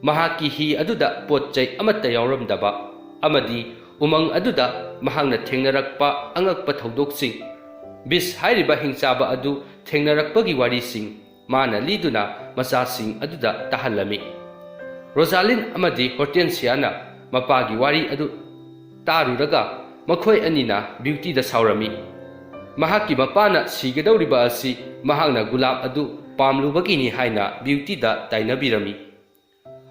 ꯃꯍꯥꯛꯀꯤ ꯍꯤ ꯑꯗꯨꯗ ꯄꯣꯠ ꯆꯩ ꯑꯃꯠꯇ ꯌꯥꯎꯔꯝꯗꯕ ꯑꯃꯗꯤ ꯎꯃꯪ ꯑꯗꯨꯗ ꯃꯍꯥꯛꯅ ꯊꯦꯡꯅꯔꯛꯄ ꯑꯉꯛꯄ ꯊꯧꯗꯣꯛꯁꯤꯡ, ꯕꯤꯁ ꯍꯥꯏꯔꯤꯕ ꯍꯤꯡꯆꯥꯕ ꯑꯗꯨ ꯊꯦꯡꯅꯔꯛꯄꯒꯤ ꯋꯥꯔꯤꯁꯤꯡ ꯃꯥꯅ ꯂꯤꯗꯨꯅ ꯃꯆꯥꯁꯤꯡ ꯑꯗꯨꯗ ꯇꯥꯍꯜꯂꯝꯃꯤ꯫ ꯔꯣꯖꯥꯂꯤꯟ ꯑꯃꯗꯤ ꯍꯣꯔꯇꯦꯟꯁꯤꯌꯥꯅ ꯃꯄꯥꯒꯤ ꯋꯥꯔꯤ ꯑꯗꯨ ꯇꯥꯔꯨꯔꯒ ꯃꯈꯣꯏ ꯑꯅꯤꯅ ꯕ꯭ꯌꯨꯇꯤꯗ ꯁꯥꯎꯔꯝꯃꯤ꯫ ꯃꯍꯥꯛꯀꯤ ꯃꯄꯥꯅ ꯁꯤꯒꯗꯧꯔꯤꯕ ꯑꯁꯤ ꯃꯍꯥꯛꯅ ꯒꯨꯂꯥꯞ ꯑꯗꯨ ꯄꯥꯝꯂꯨꯕꯒꯤꯅꯤ ꯍꯥꯏꯅ ꯕ꯭ꯌꯨꯇꯤꯗ ꯇꯥꯏꯅꯕꯤꯔꯝꯃꯤ꯫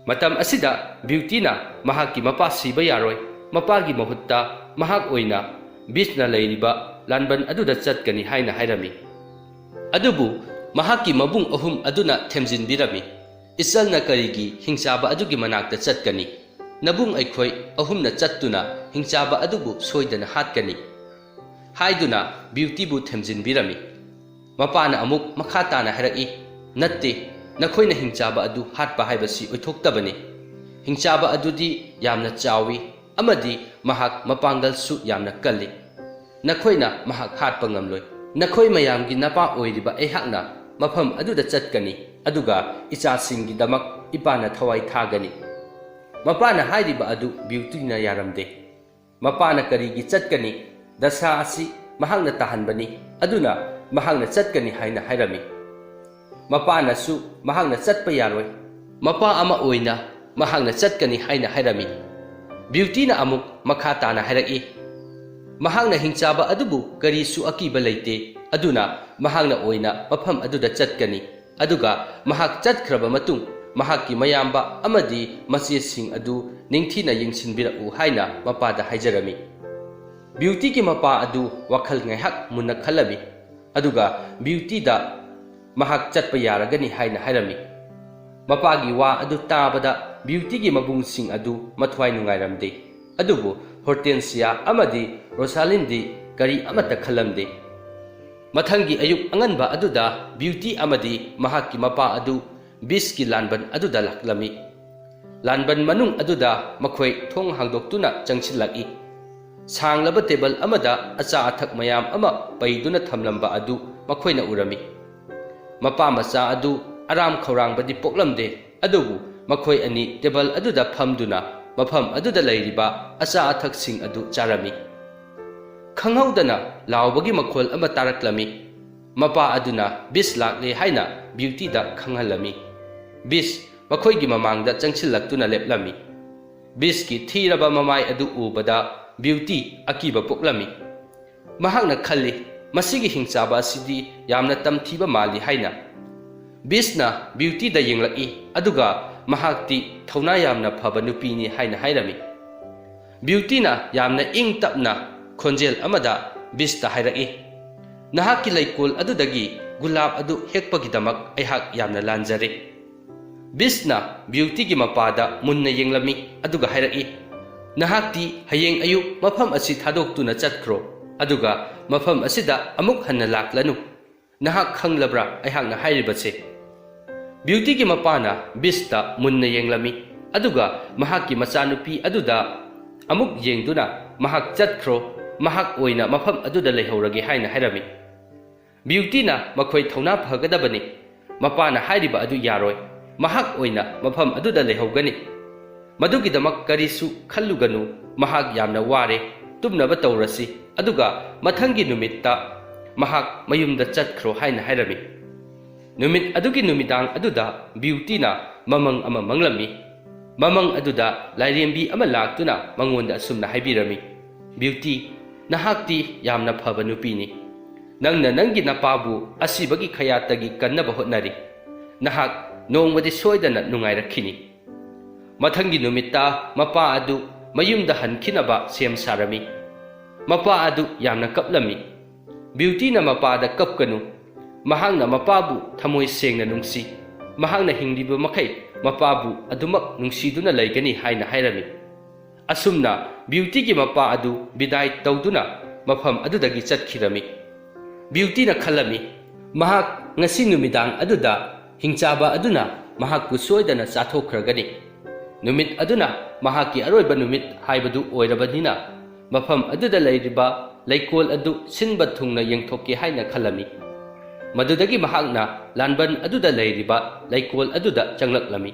ꯃꯇꯝ ꯑꯁꯤꯗ ꯕ꯭ꯌꯨꯇꯤꯅ ꯃꯍꯥꯛꯀꯤ ꯃꯄꯥ ꯁꯤꯕ ꯌꯥꯔꯣꯏ, ꯃꯄꯥꯒꯤ ꯃꯍꯨꯠꯇ ꯃꯍꯥꯛ ꯑꯣꯏꯅ ꯕꯤꯁꯅ ꯂꯩꯔꯤꯕ ꯂꯥꯟꯕꯟ ꯑꯗꯨꯗ ꯆꯠꯀꯅꯤ ꯍꯥꯏꯅ ꯍꯥꯏꯔꯝꯃꯤ꯫ ꯑꯗꯨꯕꯨ ꯃꯍꯥꯛꯀꯤ ꯃꯕꯨꯡ ꯑꯍꯨꯝ ꯑꯗꯨꯅ ꯊꯦꯝꯖꯤꯟꯕꯤꯔꯝꯃꯤ, "ꯏꯆꯜꯅ ꯀꯔꯤꯒꯤ ꯍꯤꯡꯆꯥꯕ ꯑꯗꯨꯒꯤ ꯃꯅꯥꯛꯇ ꯆꯠꯀꯅꯤ? ꯅꯕꯨꯡ ꯑꯩꯈꯣꯏ ꯑꯍꯨꯝꯅ ꯆꯠꯇꯨꯅ ꯍꯤꯡꯆꯥꯕ ꯑꯗꯨꯕꯨ ꯁꯣꯏꯗꯅ ꯍꯥꯠꯀꯅꯤ" ꯍꯥꯏꯗꯨꯅ ꯕ꯭ꯌꯨꯇꯤꯕꯨ ꯊꯦꯝꯖꯤꯟꯕꯤꯔꯝꯃꯤ꯫ ꯃꯄꯥꯅ ꯑꯃꯨꯛ ꯃꯈꯥ ꯇꯥꯅ ꯍꯥꯏꯔꯛꯏ, "ꯅꯠꯇꯦ, ꯅꯈꯣꯏꯅ ꯍꯤꯡꯆꯥꯕ ꯑꯗꯨ ꯍꯥꯠꯄ ꯍꯥꯏꯕꯁꯤ ꯑꯣꯏꯊꯣꯛꯇꯕꯅꯤ꯫ ꯍꯤꯡꯆꯥꯕ ꯑꯗꯨꯗꯤ ꯌꯥꯝꯅ ꯆꯥꯎꯏ ꯑꯃꯗꯤ ꯃꯍꯥꯛ ꯃꯄꯥꯡꯒꯜꯁꯨ ꯌꯥꯝꯅ ꯀꯜꯂꯤ꯫ ꯅꯈꯣꯏꯅ ꯃꯍꯥꯛ ꯍꯥꯠꯄ ꯉꯝꯂꯣꯏ꯫ ꯅꯈꯣꯏ ꯃꯌꯥꯝꯒꯤ ꯅꯄꯥ ꯑꯣꯏꯔꯤꯕ ꯑꯩꯍꯥꯛꯅ ꯃꯐꯝ ꯑꯗꯨꯗ ꯆꯠꯀꯅꯤ, ꯑꯗꯨꯒ ꯏꯆꯥꯁꯤꯡꯒꯤꯗꯃꯛ ꯏꯄꯥꯅ ꯊꯋꯥꯏ ꯊꯥꯒꯅꯤ"꯫ ꯃꯄꯥꯅ ꯍꯥꯏꯔꯤꯕ ꯑꯗꯨ ꯕ꯭ꯌꯨꯇꯤꯅ ꯌꯥꯔꯝꯗꯦ꯫ ꯃꯄꯥꯅ ꯀꯔꯤꯒꯤ ꯆꯠꯀꯅꯤ? ꯗꯁꯥ ꯑꯁꯤ ꯃꯍꯥꯛꯅ ꯇꯥꯍꯟꯕꯅꯤ, ꯑꯗꯨꯅ ꯃꯍꯥꯛꯅ ꯆꯠꯀꯅꯤ ꯍꯥꯏꯅ ꯍꯥꯏꯔꯝꯃꯤ꯫ ꯃꯄꯥꯅꯁꯨ ꯃꯍꯥꯛꯅ ꯆꯠꯄ ꯌꯥꯔꯣꯏ꯫ ꯃꯄꯥ ꯑꯃ ꯑꯣꯏꯅ ꯃꯍꯥꯛꯅ ꯆꯠꯀꯅꯤ ꯍꯥꯏꯅ ꯍꯥꯏꯔꯝꯃꯤ꯫ ꯕ꯭ꯌꯨꯇꯤꯅ ꯑꯃꯨꯛ ꯃꯈꯥ ꯇꯥꯅ ꯍꯥꯏꯔꯛꯏ, "ꯃꯍꯥꯛꯅ ꯍꯤꯡꯆꯥꯕ ꯑꯗꯨꯕꯨ ꯀꯔꯤꯁꯨ ꯑꯀꯤꯕ ꯂꯩꯇꯦ, ꯑꯗꯨꯅ ꯃꯍꯥꯛꯅ ꯑꯣꯏꯅ ꯃꯐꯝ ꯑꯗꯨꯗ ꯆꯠꯀꯅꯤ꯫ ꯑꯗꯨꯒ ꯃꯍꯥꯛ ꯆꯠꯈ꯭ꯔꯕ ꯃꯇꯨꯡ, ꯃꯍꯥꯛꯀꯤ ꯃꯌꯥꯝꯕ ꯑꯃꯗꯤ ꯃꯆꯦꯁꯤꯡ ꯑꯗꯨ ꯅꯤꯡꯊꯤꯅ ꯌꯦꯡꯁꯤꯟꯕꯤꯔꯛꯎ" ꯍꯥꯏꯅ ꯃꯄꯥꯗ ꯍꯥꯏꯖꯔꯝꯃꯤ꯫ ꯕ꯭ꯌꯨꯇꯤꯒꯤ ꯃꯄꯥ ꯑꯗꯨ ꯋꯥꯈꯜ ꯉꯥꯏꯍꯥꯛ ꯃꯨꯟꯅ ꯈꯜꯂꯝꯃꯤ, ꯑꯗꯨꯒ ꯕ꯭ꯌꯨꯇꯤꯗ ꯃꯍꯥꯛ ꯆꯠꯄ ꯌꯥꯔꯒꯅꯤ ꯍꯥꯏꯅ ꯍꯥꯏꯔꯝꯃꯤ꯫ ꯃꯄꯥꯒꯤ ꯋꯥ ꯑꯗꯨ ꯇꯥꯕꯗ ꯕ꯭ꯌꯨꯇꯤꯒꯤ ꯃꯕꯨꯡꯁꯤꯡ ꯑꯗꯨ ꯃꯊ꯭ꯋꯥꯏ ꯅꯨꯡꯉꯥꯏꯔꯝꯗꯦ, ꯑꯗꯨꯕꯨ ꯍꯣꯔꯇꯦꯟꯁꯤꯌꯥ ꯑꯃꯗꯤ ꯔꯣꯁꯥꯂꯤꯟꯗꯤ ꯀꯔꯤ ꯑꯃꯠꯇ ꯈꯜꯂꯝꯗꯦ꯫ ꯃꯊꯪꯒꯤ ꯑꯌꯨꯛ ꯑꯉꯟꯕ ꯑꯗꯨꯗ ꯕ꯭ꯌꯨꯇꯤ ꯑꯃꯗꯤ ꯃꯍꯥꯛꯀꯤ ꯃꯄꯥ ꯑꯗꯨ ꯕꯤꯁꯀꯤ ꯂꯥꯟꯕꯟ ꯑꯗꯨꯗ ꯂꯥꯛꯂꯝꯃꯤ꯫ ꯂꯥꯟꯕꯟ ꯃꯅꯨꯡ ꯑꯗꯨꯗ ꯃꯈꯣꯏ ꯊꯣꯡ ꯍꯥꯡꯗꯣꯛꯇꯨꯅ ꯆꯪꯁꯤꯜꯂꯛꯏ꯫ ꯁꯥꯡꯂꯕ ꯇꯦꯕꯜ ꯑꯃꯗ ꯑꯆꯥ ꯑꯊꯛ ꯃꯌꯥꯝ ꯑꯃ ꯄꯩꯗꯨꯅ ꯊꯝꯂꯝꯕ ꯑꯗꯨ ꯃꯈꯣꯏꯅ ꯎꯔꯝꯃꯤ꯫ ꯃꯄꯥ ꯃꯆꯥ ꯑꯗꯨ ꯑꯔꯥꯝ ꯈꯧꯔꯥꯡꯕꯗꯤ ꯄꯣꯛꯂꯝꯗꯦ, ꯑꯗꯨꯕꯨ ꯃꯈꯣꯏ ꯑꯅꯤ ꯇꯦꯕꯜ ꯑꯗꯨꯗ ꯐꯝꯗꯨꯅ ꯃꯐꯝ ꯑꯗꯨꯗ ꯂꯩꯔꯤꯕ ꯑꯆꯥ ꯑꯊꯛꯁꯤꯡ ꯑꯗꯨ ꯆꯥꯔꯝꯃꯤ꯫ ꯈꯪꯍꯧꯗꯅ ꯂꯥꯎꯕꯒꯤ ꯃꯈꯣꯜ ꯑꯃ ꯇꯥꯔꯛꯂꯝꯃꯤ꯫ ꯃꯄꯥ ꯑꯗꯨꯅ ꯕꯤꯁ ꯂꯥꯛꯂꯦ ꯍꯥꯏꯅ ꯕ꯭ꯌꯨꯇꯤꯗ ꯈꯪꯍꯜꯂꯝꯃꯤ꯫ ꯕꯤꯁ ꯃꯈꯣꯏꯒꯤ ꯃꯃꯥꯡꯗ ꯆꯪꯁꯤꯜꯂꯛꯇꯨꯅ ꯂꯦꯞꯂꯝꯃꯤ꯫ ꯕꯤꯁꯀꯤ ꯊꯤꯔꯕ ꯃꯃꯥꯏ ꯑꯗꯨ ꯎꯕꯗ ꯕ꯭ꯌꯨꯇꯤ ꯑꯀꯤꯕ ꯄꯣꯛꯂꯝꯃꯤ꯫ ꯃꯍꯥꯛꯅ ꯈꯜꯂꯤ, "ꯃꯁꯤꯒꯤ ꯍꯤꯡꯆꯥꯕ ꯑꯁꯤꯗꯤ ꯌꯥꯝꯅ ꯇꯝꯊꯤꯕ ꯃꯥꯜꯂꯤ" ꯍꯥꯏꯅ꯫ ꯕꯤꯁꯅ ꯕ꯭ꯌꯨꯇꯤꯗ ꯌꯦꯡꯂꯛꯏ, ꯑꯗꯨꯒ ꯃꯍꯥꯛꯇꯤ ꯊꯧꯅꯥ ꯌꯥꯝꯅ ꯐꯕ ꯅꯨꯄꯤꯅꯤ ꯍꯥꯏꯅ ꯍꯥꯏꯔꯝꯃꯤ꯫ ꯕ꯭ꯌꯨꯇꯤꯅ ꯌꯥꯝꯅ ꯏꯪ ꯇꯞꯅ ꯈꯣꯟꯖꯦꯜ ꯑꯃꯗ ꯕꯤꯁꯇ ꯍꯥꯏꯔꯛꯏ, "ꯅꯍꯥꯛꯀꯤ ꯂꯩꯀꯣꯜ ꯑꯗꯨꯗꯒꯤ ꯒꯨꯂꯥꯞ ꯑꯗꯨ ꯍꯦꯛꯄꯒꯤꯗꯃꯛ ꯑꯩꯍꯥꯛ ꯌꯥꯝꯅ ꯂꯥꯟꯖꯔꯦ꯫ ꯕꯤꯁꯅ ꯕ꯭ꯌꯨꯇꯤꯒꯤ ꯃꯄꯥꯗ ꯃꯨꯟꯅ ꯌꯦꯡꯂꯝꯃꯤ, ꯑꯗꯨꯒ ꯍꯥꯏꯔꯛꯏ, "ꯅꯍꯥꯛꯇꯤ ꯍꯌꯦꯡ ꯑꯌꯨꯛ ꯃꯐꯝ ꯑꯁꯤ ꯊꯥꯗꯣꯛꯇꯨꯅ ꯆꯠꯈ꯭ꯔꯣ, ꯑꯗꯨꯒ ꯃꯐꯝ ꯑꯁꯤꯗ ꯑꯃꯨꯛ ꯍꯟꯅ ꯂꯥꯛꯂꯅꯨ꯫ ꯅꯍꯥꯛ ꯈꯪꯂꯕ꯭ꯔꯥ ꯑꯩꯍꯥꯛꯅ ꯍꯥꯏꯔꯤꯕꯁꯦ?" ꯕ꯭ꯌꯨꯇꯤꯒꯤ ꯃꯄꯥꯅ ꯕꯤꯁꯇ ꯃꯨꯟꯅ ꯌꯦꯡꯂꯝꯃꯤ, ꯑꯗꯨꯒ ꯃꯍꯥꯛꯀꯤ ꯃꯆꯥꯅꯨꯄꯤ ꯑꯗꯨꯗ ꯑꯃꯨꯛ ꯌꯦꯡꯗꯨꯅ, "ꯃꯍꯥꯛ ꯆꯠꯈ꯭ꯔꯣ, ꯃꯍꯥꯛ ꯑꯣꯏꯅ ꯃꯐꯝ ꯑꯗꯨꯗ ꯂꯩꯍꯧꯔꯒꯦ" ꯍꯥꯏꯅ ꯍꯥꯏꯔꯝꯃꯤ꯫ ꯕ꯭ꯌꯨꯇꯤꯅ ꯃꯈꯣꯏ ꯊꯧꯅꯥ ꯐꯒꯗꯕꯅꯤ, ꯃꯄꯥꯅ ꯍꯥꯏꯔꯤꯕ ꯑꯗꯨ ꯌꯥꯔꯣꯏ, ꯃꯍꯥꯛ ꯑꯣꯏꯅ ꯃꯐꯝ ꯑꯗꯨꯗ ꯂꯩꯍꯧꯒꯅꯤ꯫ ꯃꯗꯨꯒꯤꯗꯃꯛ ꯀꯔꯤꯁꯨ ꯈꯜꯂꯨꯒꯅꯨ, ꯃꯍꯥꯛ ꯌꯥꯝꯅ ꯋꯥꯔꯦ, ꯇꯨꯝꯅꯕ ꯇꯧꯔꯁꯤ, ꯑꯗꯨꯒ ꯃꯊꯪꯒꯤ ꯅꯨꯃꯤꯠꯇ ꯃꯍꯥꯛ ꯃꯌꯨꯝꯗ ꯆꯠꯈ꯭ꯔꯣ ꯍꯥꯏꯅ ꯍꯥꯏꯔꯝꯃꯤ꯫ ꯅꯨꯃꯤꯠ ꯑꯗꯨꯒꯤ ꯅꯨꯃꯤꯗꯥꯡ ꯑꯗꯨꯗ ꯕ꯭ꯌꯨꯇꯤꯅ ꯃꯃꯪ ꯑꯃ ꯃꯪꯂꯝꯃꯤ꯫ ꯃꯃꯪ ꯑꯗꯨꯗ ꯂꯥꯏꯔꯦꯝꯕꯤ ꯑꯃ ꯂꯥꯛꯇꯨꯅ ꯃꯉꯣꯟꯗ ꯑꯁꯨꯝꯅ ꯍꯥꯏꯕꯤꯔꯝꯃꯤ, "ꯕ꯭ꯌꯨꯇꯤ, ꯅꯍꯥꯛꯇꯤ ꯌꯥꯝꯅ ꯐꯕ ꯅꯨꯄꯤꯅꯤ꯫ ꯅꯪꯅ ꯅꯪꯒꯤ ꯅꯄꯥꯕꯨ ꯑꯁꯤꯕꯒꯤ ꯈꯌꯥꯠꯇꯒꯤ ꯀꯟꯅꯕ ꯍꯣꯠꯅꯔꯤ꯫ ꯅꯍꯥꯛ ꯅꯣꯡꯃꯗꯤ ꯁꯣꯏꯗꯅ ꯅꯨꯡꯉꯥꯏꯔꯛꯈꯤꯅꯤ꯫" ꯃꯊꯪꯒꯤ ꯅꯨꯃꯤꯠꯇ ꯃꯄꯥ ꯑꯗꯨ ꯃꯌꯨꯝꯗ ꯍꯟꯈꯤꯅꯕ ꯁꯦꯝ ꯁꯥꯔꯝꯃꯤ꯫ ꯃꯄꯥ ꯑꯗꯨ ꯌꯥꯝꯅ ꯀꯞꯂꯝꯃꯤ꯫ ꯕ꯭ꯌꯨꯇꯤꯅ ꯃꯄꯥꯗ ꯀꯞꯀꯅꯨ꯫ ꯃꯍꯥꯛꯅ ꯃꯄꯥꯕꯨ ꯊꯃꯣꯏ ꯁꯦꯡꯅ ꯅꯨꯡꯁꯤ꯫ ꯃꯍꯥꯛꯅ ꯍꯤꯡꯂꯤꯕ ꯃꯈꯩ ꯃꯄꯥꯕꯨ ꯑꯗꯨꯃꯛ ꯅꯨꯡꯁꯤꯗꯨꯅ ꯂꯩꯒꯅꯤ ꯍꯥꯏꯅ ꯍꯥꯏꯔꯝꯃꯤ꯫ ꯑꯁꯨꯝꯅ ꯕ꯭ꯌꯨꯇꯤꯒꯤ ꯃꯄꯥ ꯑꯗꯨ ꯕꯤꯗꯥꯏ ꯇꯧꯗꯨꯅ ꯃꯐꯝ ꯑꯗꯨꯗꯒꯤ ꯆꯠꯈꯤꯔꯝꯃꯤ꯫ ꯕ꯭ꯌꯨꯇꯤꯅ ꯈꯜꯂꯝꯃꯤ, ꯃꯍꯥꯛ ꯉꯁꯤ ꯅꯨꯃꯤꯗꯥꯡ ꯑꯗꯨꯗ ꯍꯤꯡꯆꯥꯕ ꯑꯗꯨꯅ ꯃꯍꯥꯛꯄꯨ ꯁꯣꯏꯗꯅ ꯆꯥꯊꯣꯛꯈ꯭ꯔꯒꯅꯤ꯫ ꯅꯨꯃꯤꯠ ꯑꯗꯨꯅ ꯃꯍꯥꯛꯀꯤ ꯑꯔꯣꯏꯕ ꯅꯨꯃꯤꯠ ꯍꯥꯏꯕꯗꯨ ꯑꯣꯏꯔꯕꯅꯤꯅ, ꯃꯐꯝ ꯑꯗꯨꯗ ꯂꯩꯔꯤꯕ ꯂꯩꯀꯣꯜ ꯑꯗꯨ ꯁꯤꯟꯕ ꯊꯨꯡꯅ ꯌꯦꯡꯊꯣꯛꯀꯦ ꯍꯥꯏꯅ ꯈꯜꯂꯝꯃꯤ꯫ ꯃꯗꯨꯗꯒꯤ ꯃꯍꯥꯛꯅ ꯂꯥꯟꯕꯟ ꯑꯗꯨꯗ ꯂꯩꯔꯤꯕ ꯂꯩꯀꯣꯜ ꯑꯗꯨꯗ ꯆꯪꯂꯛꯂꯝꯃꯤ꯫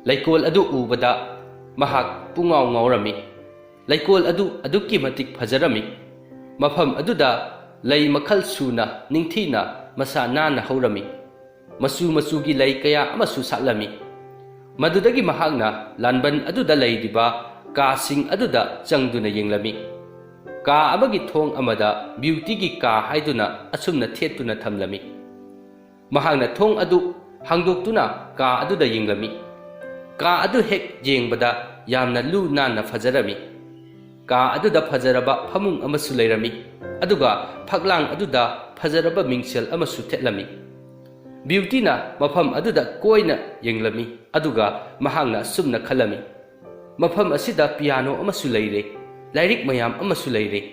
ꯂꯩꯀꯣꯜ ꯑꯗꯨ ꯎꯕꯗ ꯃꯍꯥꯛ ꯄꯨꯡꯉꯥꯎ ꯉꯥꯎꯔꯝꯃꯤ꯫ ꯂꯩꯀꯣꯜ ꯑꯗꯨ ꯑꯗꯨꯛꯀꯤ ꯃꯇꯤꯛ ꯐꯖꯔꯝꯃꯤ꯫ ꯃꯐꯝ ꯑꯗꯨꯗ ꯂꯩ ꯃꯈꯜ ꯁꯨꯅ ꯅꯤꯡꯊꯤꯅ ꯃꯁꯥ ꯅꯥꯟꯅ ꯍꯧꯔꯝꯃꯤ꯫ ꯃꯆꯨ ꯃꯆꯨꯒꯤ ꯂꯩ ꯀꯌꯥ ꯑꯃꯁꯨ ꯁꯥꯠꯂꯝꯃꯤ꯫ ꯃꯗꯨꯗꯒꯤ ꯃꯍꯥꯛꯅ ꯂꯥꯟꯕꯟ ꯑꯗꯨꯗ ꯂꯩꯔꯤꯕ ꯀꯥꯁꯤꯡ ꯑꯗꯨꯗ ꯆꯪꯗꯨꯅ ꯌꯦꯡꯂꯝꯃꯤ꯫ ꯀꯥ ꯑꯃꯒꯤ ꯊꯣꯡ ꯑꯃꯗ ꯕ꯭ꯌꯨꯇꯤꯒꯤ ꯀꯥ ꯍꯥꯏꯗꯨꯅ ꯑꯁꯨꯝꯅ ꯊꯦꯠꯇꯨꯅ ꯊꯝꯂꯝꯃꯤ꯫ ꯃꯍꯥꯛꯅ ꯊꯣꯡ ꯑꯗꯨ ꯍꯥꯡꯗꯣꯛꯇꯨꯅ ꯀꯥ ꯑꯗꯨꯗ ꯌꯦꯡꯂꯝꯃꯤ꯫ ꯀꯥ ꯑꯗꯨ ꯍꯦꯛ ꯌꯦꯡꯕꯗ ꯌꯥꯝꯅ ꯂꯨ ꯅꯥꯟꯅ ꯐꯖꯔꯝꯃꯤ꯫ ꯀꯥ ꯑꯗꯨꯗ ꯐꯖꯔꯕ ꯐꯃꯨꯡ ꯑꯃꯁꯨ ꯂꯩꯔꯝꯃꯤ꯫ ꯑꯗꯨꯒ ꯐꯛꯂꯥꯡ ꯑꯗꯨꯗ ꯐꯖꯔꯕ ꯃꯤꯡꯁꯦꯜ ꯑꯃꯁꯨ ꯊꯦꯠꯂꯝꯃꯤ꯫ ꯕ꯭ꯌꯨꯇꯤꯅ ꯃꯐꯝ ꯑꯗꯨꯗ ꯀꯣꯏꯅ ꯌꯦꯡꯂꯝꯃꯤ, ꯑꯗꯨꯒ ꯃꯍꯥꯛꯅ ꯑꯁꯨꯝꯅ ꯈꯜꯂꯝꯃꯤ, "ꯃꯐꯝ ꯑꯁꯤꯗ ꯄꯤꯌꯥꯅꯣ ꯑꯃꯁꯨ ꯂꯩꯔꯦ, ꯂꯥꯏꯔꯤꯛ ꯃꯌꯥꯝ ꯑꯃꯁꯨ ꯂꯩꯔꯦ,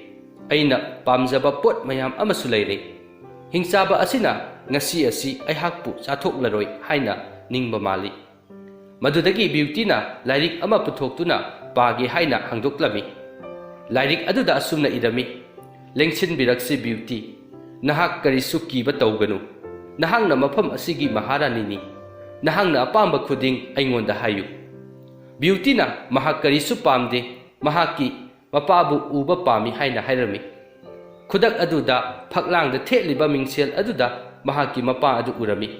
ꯑꯩꯅ ꯄꯥꯝꯖꯕ ꯄꯣꯠ ꯃꯌꯥꯝ ꯑꯃꯁꯨ ꯂꯩꯔꯦ꯫ ꯍꯤꯡꯆꯥꯕ ꯑꯁꯤꯅ ꯉꯁꯤ ꯑꯁꯤ ꯑꯩꯍꯥꯛꯄꯨ ꯆꯥꯊꯣꯛꯂꯔꯣꯏ" ꯍꯥꯏꯅ ꯅꯤꯡꯕ ꯃꯥꯜꯂꯤ꯫ ꯃꯗꯨꯗꯒꯤ ꯕ꯭ꯌꯨꯇꯤꯅ ꯂꯥꯏꯔꯤꯛ ꯑꯃ ꯄꯨꯊꯣꯛꯇꯨꯅ ꯄꯥꯒꯦ ꯍꯥꯏꯅ ꯍꯥꯡꯗꯣꯛꯂꯝꯃꯤ꯫ ꯂꯥꯏꯔꯤꯛ ꯑꯗꯨꯗ ꯑꯁꯨꯝꯅ ꯏꯔꯝꯃꯤ, "ꯂꯦꯡꯁꯤꯟꯕꯤꯔꯛꯁꯤ ꯕ꯭ꯌꯨꯇꯤ, ꯅꯍꯥꯛ ꯀꯔꯤꯁꯨ ꯀꯤꯕ ꯇꯧꯒꯅꯨ꯫ ꯅꯍꯥꯛꯅ ꯃꯐꯝ ꯑꯁꯤꯒꯤ ꯃꯍꯥꯔꯥꯅꯤꯅꯤ꯫ ꯅꯍꯥꯛꯅ ꯑꯄꯥꯝꯕ ꯈꯨꯗꯤꯡ ꯑꯩꯉꯣꯟꯗ ꯍꯥꯏꯌꯨ"꯫ ꯕ꯭ꯌꯨꯇꯤꯅ ꯃꯍꯥꯛ ꯀꯔꯤꯁꯨ ꯄꯥꯝꯗꯦ, ꯃꯍꯥꯛꯀꯤ ꯃꯄꯥꯕꯨ ꯎꯕ ꯄꯥꯝꯃꯤ ꯍꯥꯏꯅ ꯍꯥꯏꯔꯝꯃꯤ꯫ ꯈꯨꯗꯛ ꯑꯗꯨꯗ ꯐꯛꯂꯥꯡꯗ ꯊꯦꯠꯂꯤꯕ ꯃꯤꯡꯁꯦꯜ ꯑꯗꯨꯗ ꯃꯍꯥꯛꯀꯤ ꯃꯄꯥ ꯑꯗꯨ ꯎꯔꯝꯃꯤ꯫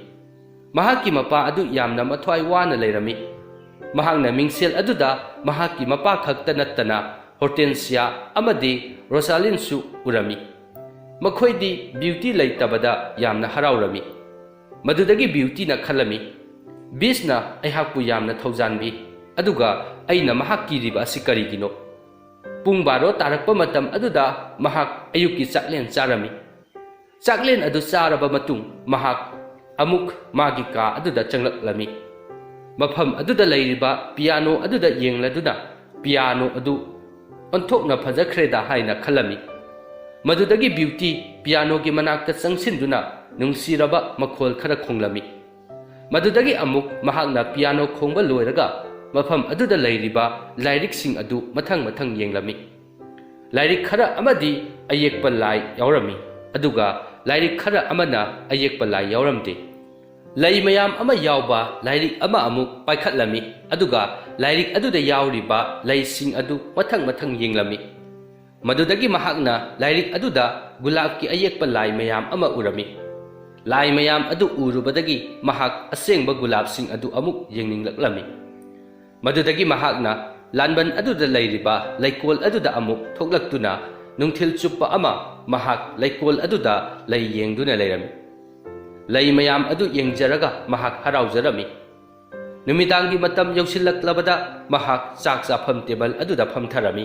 ꯃꯍꯥꯛꯀꯤ ꯃꯄꯥ ꯑꯗꯨ ꯌꯥꯝꯅ ꯃꯊ꯭ꯋꯥꯏ ꯋꯥꯅ ꯂꯩꯔꯝꯃꯤ꯫ ꯃꯍꯥꯛꯅ ꯃꯤꯡꯁꯦꯜ ꯑꯗꯨꯗ ꯃꯍꯥꯛꯀꯤ ꯃꯄꯥ ꯈꯛꯇ ꯅꯠꯇꯅ ꯍꯣꯔꯇꯦꯟꯁꯤꯌꯥ ꯑꯃꯗꯤ ꯔꯣꯁꯥꯂꯤꯟꯁꯨ ꯎꯔꯝꯃꯤ꯫ ꯃꯈꯣꯏꯗꯤ ꯕ꯭ꯌꯨꯇꯤ ꯂꯩꯇꯕꯗ ꯌꯥꯝꯅ ꯍꯔꯥꯎꯔꯝꯃꯤ꯫ ꯃꯗꯨꯗꯒꯤ ꯕ꯭ꯌꯨꯇꯤꯅ ꯈꯜꯂꯝꯃꯤ, "ꯕꯤꯁꯅ ꯑꯩꯍꯥꯛꯄꯨ ꯌꯥꯝꯅ ꯊꯧꯖꯥꯟꯕꯤ, ꯑꯗꯨꯒ ꯑꯩꯅ ꯃꯍꯥꯛ ꯀꯤꯔꯤꯕ ꯑꯁꯤ ꯀꯔꯤꯒꯤꯅꯣ?" ꯄꯨꯡ ꯕꯥꯔꯣ ꯇꯥꯔꯛꯄ ꯃꯇꯝ ꯑꯗꯨꯗ ꯃꯍꯥꯛ ꯑꯌꯨꯛꯀꯤ ꯆꯥꯛꯂꯦꯟ ꯆꯥꯔꯝꯃꯤ꯫ ꯆꯥꯛꯂꯦꯟ ꯑꯗꯨ ꯆꯥꯔꯕ ꯃꯇꯨꯡ ꯃꯍꯥꯛ ꯑꯃꯨꯛ ꯃꯥꯒꯤ ꯀꯥ ꯑꯗꯨꯗ ꯆꯪꯂꯛꯂꯝꯃꯤ꯫ ꯃꯐꯝ ꯑꯗꯨꯗ ꯂꯩꯔꯤꯕ ꯄꯤꯌꯥꯅꯣ ꯑꯗꯨꯗ ꯌꯦꯡꯂꯗꯨꯅ, "ꯄꯤꯌꯥꯅꯣ ꯑꯗꯨ ꯑꯣꯟꯊꯣꯛꯅ ꯐꯖꯈ꯭ꯔꯦꯗ" ꯍꯥꯏꯅ ꯈꯜꯂꯝꯃꯤ꯫ ꯃꯗꯨꯗꯒꯤ ꯕ꯭ꯌꯨꯇꯤ ꯄꯤꯌꯥꯅꯣꯒꯤ ꯃꯅꯥꯛꯇ ꯆꯪꯁꯤꯟꯗꯨꯅ ꯅꯨꯡꯁꯤꯔꯕ ꯃꯈꯣꯜ ꯈꯔ ꯈꯣꯡꯂꯝꯃꯤ꯫ ꯃꯗꯨꯗꯒꯤ ꯑꯃꯨꯛ ꯃꯍꯥꯛꯅ ꯄꯤꯌꯥꯅꯣ ꯈꯣꯡꯕ ꯂꯣꯏꯔꯒ ꯃꯐꯝ ꯑꯗꯨꯗ ꯂꯩꯔꯤꯕ ꯂꯥꯏꯔꯤꯛꯁꯤꯡ ꯑꯗꯨ ꯃꯊꯪ ꯃꯊꯪ ꯌꯦꯡꯂꯝꯃꯤ꯫ ꯂꯥꯏꯔꯤꯛ ꯈꯔ ꯑꯃꯗꯤ ꯑꯌꯦꯛꯄ ꯂꯥꯏ ꯌꯥꯎꯔꯝꯃꯤ, ꯑꯗꯨꯒ ꯂꯥꯏꯔꯤꯛ ꯈꯔ ꯑꯃꯅ ꯑꯌꯦꯛꯄ ꯂꯥꯏ ꯌꯥꯎꯔꯝꯗꯦ꯫ ꯂꯩ ꯃꯌꯥꯝ ꯑꯃ ꯌꯥꯎꯕ ꯂꯥꯏꯔꯤꯛ ꯑꯃ ꯑꯃꯨꯛ ꯄꯥꯏꯈꯠꯂꯝꯃꯤ, ꯑꯗꯨꯒ ꯂꯥꯏꯔꯤꯛ ꯑꯗꯨꯗ ꯌꯥꯎꯔꯤꯕ ꯂꯩꯁꯤꯡ ꯑꯗꯨ ꯃꯊꯪ ꯃꯊꯪ ꯌꯦꯡꯂꯝꯃꯤ꯫ ꯃꯗꯨꯗꯒꯤ ꯃꯍꯥꯛꯅ ꯂꯥꯏꯔꯤꯛ ꯑꯗꯨꯗ ꯒꯨꯂꯥꯞꯀꯤ ꯑꯌꯦꯛꯄ ꯂꯥꯏ ꯃꯌꯥꯝ ꯑꯃ ꯎꯔꯝꯃꯤ꯫ ꯂꯥꯏ ꯃꯌꯥꯝ ꯑꯗꯨ ꯎꯔꯨꯕꯗꯒꯤ ꯃꯍꯥꯛ ꯑꯁꯦꯡꯕ ꯒꯨꯂꯥꯞꯁꯤꯡ ꯑꯗꯨ ꯑꯃꯨꯛ ꯌꯦꯡꯅꯤꯡꯂꯛꯂꯝꯃꯤ꯫ ꯃꯗꯨꯗꯒꯤ ꯃꯍꯥꯛꯅ ꯂꯥꯟꯕꯟ ꯑꯗꯨꯗ ꯂꯩꯔꯤꯕ ꯂꯩꯀꯣꯜ ꯑꯗꯨꯗ ꯑꯃꯨꯛ ꯊꯣꯛꯂꯛꯇꯨꯅ ꯅꯨꯡꯊꯤꯜ ꯆꯨꯞꯄ ꯑꯃ ꯃꯍꯥꯛ ꯂꯩꯀꯣꯜ ꯑꯗꯨꯗ ꯂꯩ ꯌꯦꯡꯗꯨꯅ ꯂꯩꯔꯝꯃꯤ꯫ ꯂꯩ ꯃꯌꯥꯝ ꯑꯗꯨ ꯌꯦꯡꯖꯔꯒ ꯃꯍꯥꯛ ꯍꯔꯥꯎꯖꯔꯝꯃꯤ꯫ ꯅꯨꯃꯤꯗꯥꯡꯒꯤ ꯃꯇꯝ ꯌꯧꯁꯤꯜꯂꯛꯂꯕꯗ ꯃꯍꯥꯛ ꯆꯥꯛ ꯆꯥꯐꯝ ꯇꯦꯕꯜ ꯑꯗꯨꯗ ꯐꯝꯊꯔꯝꯃꯤ꯫